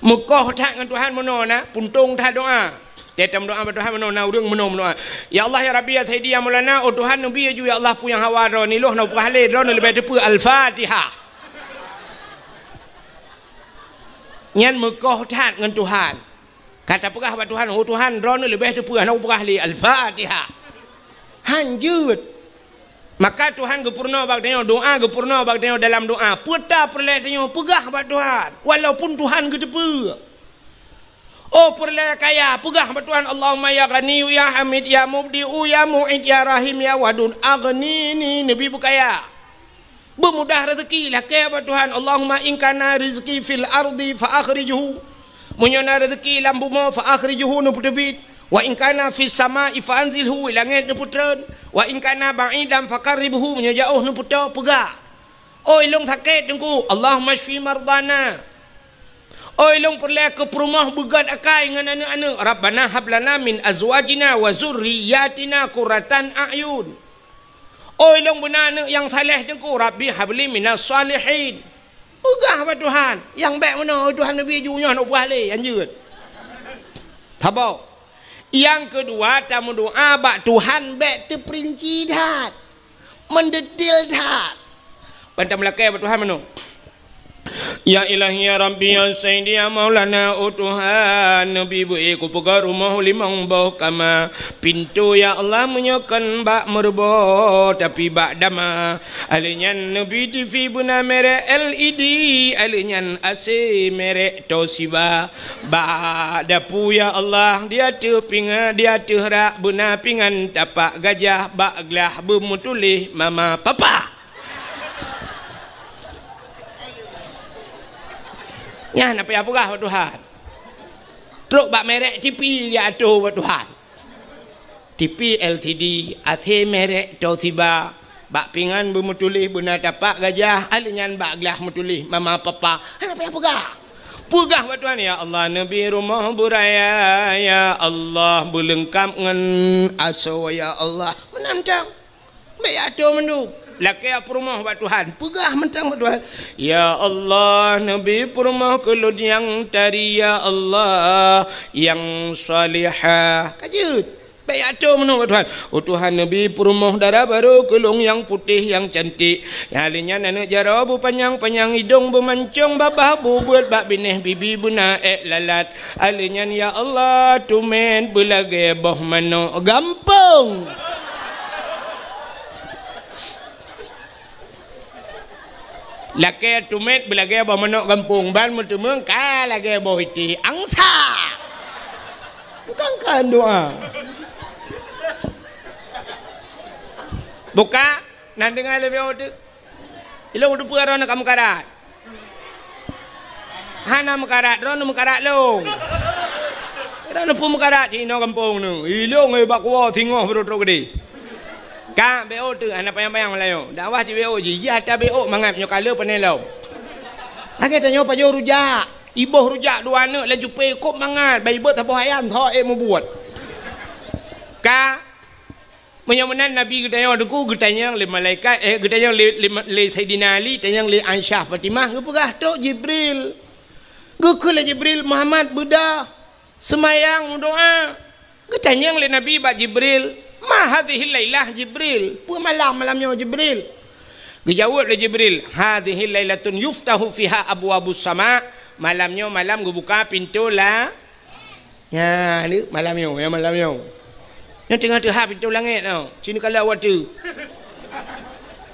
Meukoh that ngon Tuhan meunoe na, puntông that doá. Teuh tameudoá bak Tuhan meunoe na, ureueng meunoe meudoá. "Ya Allah, ya Rabbi, ya Sayyidi, ya Maulana, oh Tuhan, neubi laju, ya Allah, peue nyang hawa droeneuh, lôn hana peugah lé, droeneuh leubeh teupeu Al-Fatihah." Nyan meukoh that ngon Tuhan. Ka tapeugah bak Tuhan, "Oh Tuhan, droeneuh leubeh teupeue hana kupeugah lé." Al-Fatihah. Han jeuet. Maka Tuhan geupeurunoe bak tanyoe doa, geupeurunoe bak tanyoe dalam doa. Peue ta peureulée tanyoe peugah bak Tuhan, walaupun Tuhan geuteupeue. Oh peureulée kaya, peugah bak Tuhan, "Allahumma ya Ghaniyyu ya Hamid ya Mubdi'u ya Mu'id ya Rahim ya Wadud, aghnini," neubi beukaya. Beumudah rezeki, lakée bak Tuhan, "Allahumma in kana rizqi fil ardi fa akhrijhu." Meunyoe na rezeki lam bumoe, fa akhrijhu, neupeuteubiet. "Wa in kana fis sama'i fa anzilhu," langét neupeutreun. "Wa in kana ba'idan fa qarribhu," meunyoe jaoh neupeutô, peugah. Oi lôn sakét Teungku, "Allahumma syfi mardana." Oi lôn peureulée keu peurumoh beugét akai ngon aneuëk-aneuëk, "Rabbana hab lana min azwajina wa zurriyyatina qurratan a'yun." Oi lôn beuna aneuëk nyang saleh Teungku, "Rabbi habli minas shalihin." Peugah bak Tuhan, nyang bék meunoe, "Tuhan neubi ju nyoe hana ubah lé, han jeuet." Saboh. Nyang keudua, tameudoa bak Tuhan bék teuperinci that, meudetil that. Ban tameulakée bak Tuhan meunoe. Ya Ilahi, ya Rabbi, ya Sayyidi, ya Maulana, oh Tuhan, neubi beu-ék kupeugöt rumoh limong boh kama. Pintoe, ya Allah, meunyoe kon bak meureubo, tapi bak dama. Alheuh nyan neubi TV beuna merek L E D, alheuh nyan A C merek Toshiba. Bak dapu, ya Allah, di ateueh pinga-, di ateueh rak beuna pingan tapak gajah, bak glah beumeutuléh mama papa. Nyan na payah peugah bak Tuhan. Trok bak merek TV ya ateueh bak Tuhan. TV L C D, A C merek Toshiba, bak pingan beumeutuléh beuna tapak gajah, alheuh nyan bak glah meutuléh mama papa. Hana payah peugah. Peugah bak Tuhan, "Ya Allah, neubi rumoh beuraya, ya Allah, beuleungkab ngon asoe, ya Allah." Meunan mantong. Bék ateueh mandum. Lakée peurumoh bak Tuhan. Peugah mantong bak Tuhan, "Ya Allah, neubi peurumoh keu lôn nyang tari, ya Allah, nyang salihah." Ka jeuet. Bék ateueh mandum bak Tuhan. Oh Tuhan, neubi peurumoh dara barô keu lôn nyang putéh, nyang cantik. Nyang lheuh nyan aneuëk jaroe beupanyang-panyang, idong beumancong, babah bubeuet, bak binéh bibi beuna ék lalat. Alheuh nyan, ya Allah, tumet beulagée boh manok gampông. Lakée tumet beulagée boh manok gampông, ban meuteumeung ka lagée boh itéh angsa. Kan-kan doa. Buka, nan deungoe lé B O teuk. Ilong teupeue droeneuh ka meukarat. Hana meukarat, droeneuh meukarat lôn. Droeneuh peue meukarat cit inoe gampông neuh. Ilong, eh, bak kuwoe singoh beudôh trok keudeh. Ka B O teuk hana panyang-panyang meulayeue. Dakwah cit B O jih, jih ata B O mangat nyoe ka le pané lom. Lagée tanyoe pajoh rujak. Iboh rujak dua aneuk lam cupé kôb mangat, bai beuet saboh ayam tho ék mubuet. Ka Meunyoe meunan Nabi geutanyong teungku, geutanyong lé malaikat, eh, geutanyong lé, lé, lé Saidina Ali, tanyong lé Aisyah Fatimah, geupeugah trok Jibril. Geukheun lé Jibril, "Muhammad, beudôh, seumayang, meudoá." Geutanyong lé Nabi bak Jibril, "Ma hadhihil lailah Jibril?" Peue malam, malam nyoe Jibril? Geujaweueb lé Jibril, "Hadhihil lailatun yuftahu fiha abwabus sama." Malam nyoe malam geubuka pintoe la Nyan, ni malam nyoe, ya malam nyoe. Nyoe teungoh teuhah pintoe langét nyoe. Sinoe ka lheueh watèe.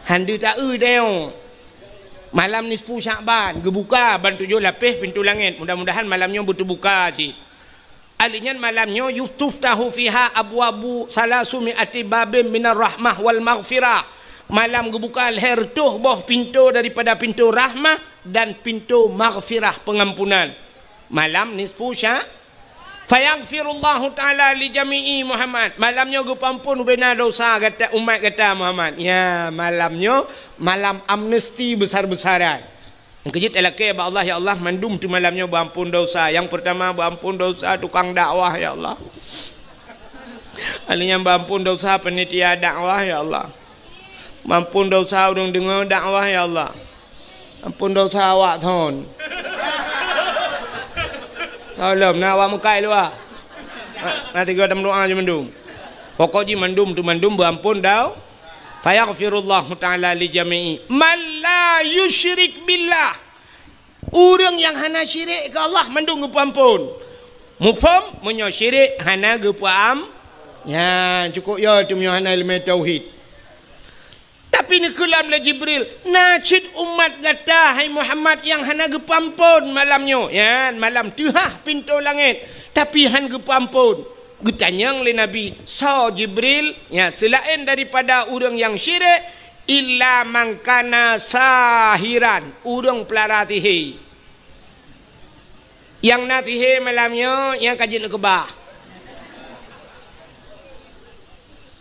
Hana taeu tanyoe. Malam nisfu Syakban, geubuka ban tujoh lapéh pintoe langét. Mudah-mudahan malam nyoe beuteubuka cit. Alèh nyan malam nyoe yutuftahu fiha abwabu salasumi ati babin minar rahmah wal maghfirah. Malam geubuka lhèe reutôh boh pintoe daripada pintoe rahmah dan pintoe maghfirah, peungampunan. Malam nisfu Sya-, Fayaghfirullahu ta'ala li jami'i Muhammad. Malam nyoe geupeuampôn ubena dosa gata, umat gata Muhammad. Ya, malam nyoe malam amnesti besar-besaran. Nyang keujeuet talakèe bak Allah, "Ya Allah, mandum teuh malam nyoe beuampôn dosa." Nyang peurtama beuampôn dosa tukang dakwah, ya Allah. Alèh nyan beuampôn dosa panitia dakwah, ya Allah. Beuampôn dosa ureueng deungö dakwah, ya Allah. Ampôn dosa awak thon. Tolong, na awak mukai luwa. Na, na tiga tam doa je mandum. Pokok jih mandum tu mandum beuampôn dau. Fayaghfirullahu ta'ala li jami'i man la yusyrik billah. Ureuëng nyang hana syirik keu Allah mandum geupeuamphon. Muphom, meunyoe syirik hana geupeuam-, nyan cukôp yo teuh meunyoe hana ileumèe tauhid. Tapi neukheun lé Jibril, "Na cit umat gata, hai Muhammad, nyang hana geupeuamphon malam nyoe." Nyan, malam teuhah pintoe langét, tapi hán geupeuamphon. Geutanyong lé Nabi, "Soe Jibril?" Nyan, seulaén daripada ureuëng nyang syirik, "Illa man kana sahiran," ureuëng peulara sihé. Nyang na sihé malam nyoe, nyang ka jeuet neukeubah.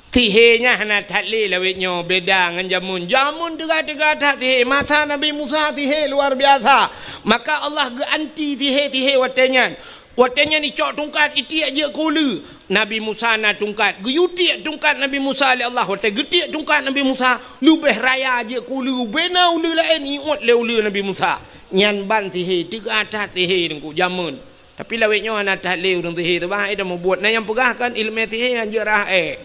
Sihé nyan hana that lé lawét nyoe, beda ngon jameun. Jameun teuga-teuga that sihé. Masa Nabi Musa sihé luar biasa. Maka Allah geuanti sihé-sihé watée nyan. Watée nyan icok tungkat, itiek jeuet keu uleue. Nabi Musa na tungkat. Geuyue tiek tungkat Nabi Musa lé Allah. Watée geutiek tungkat Nabi Musa, leubeh raya jeuet keu uleue. Bena uleue laén iuet lé uleue Nabi Musa. Nyan ban sihé, teuga that sihé teungku jameun. Tapi lawét nyoe hana that lé ureuëng sihé teuh bah, eh, dah mubuet. Na nyang peugah kan ileumèe sihé hanjeuet rhah ék.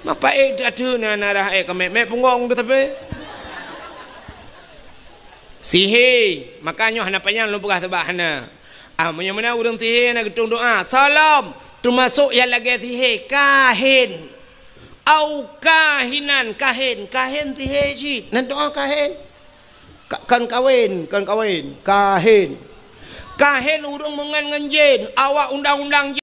Mapa ék that teuh na, na rhah ék ka mèk-mèk punggong teuh tapi. Sihé, maka nyoe hana panyang lôn peugah sabab hana. Ah, meunyoe meunan ureuëng sihé na geutueng doa, "Salom," teumasok nyang lagée sihé, kahin. "Au kahinan," kahin, kahin sihé cit. Nan doa kahin. Ka-, kon kawén, kon kawén, kahin. Kahin ureuëng meungon ngon jén, awak undang-undang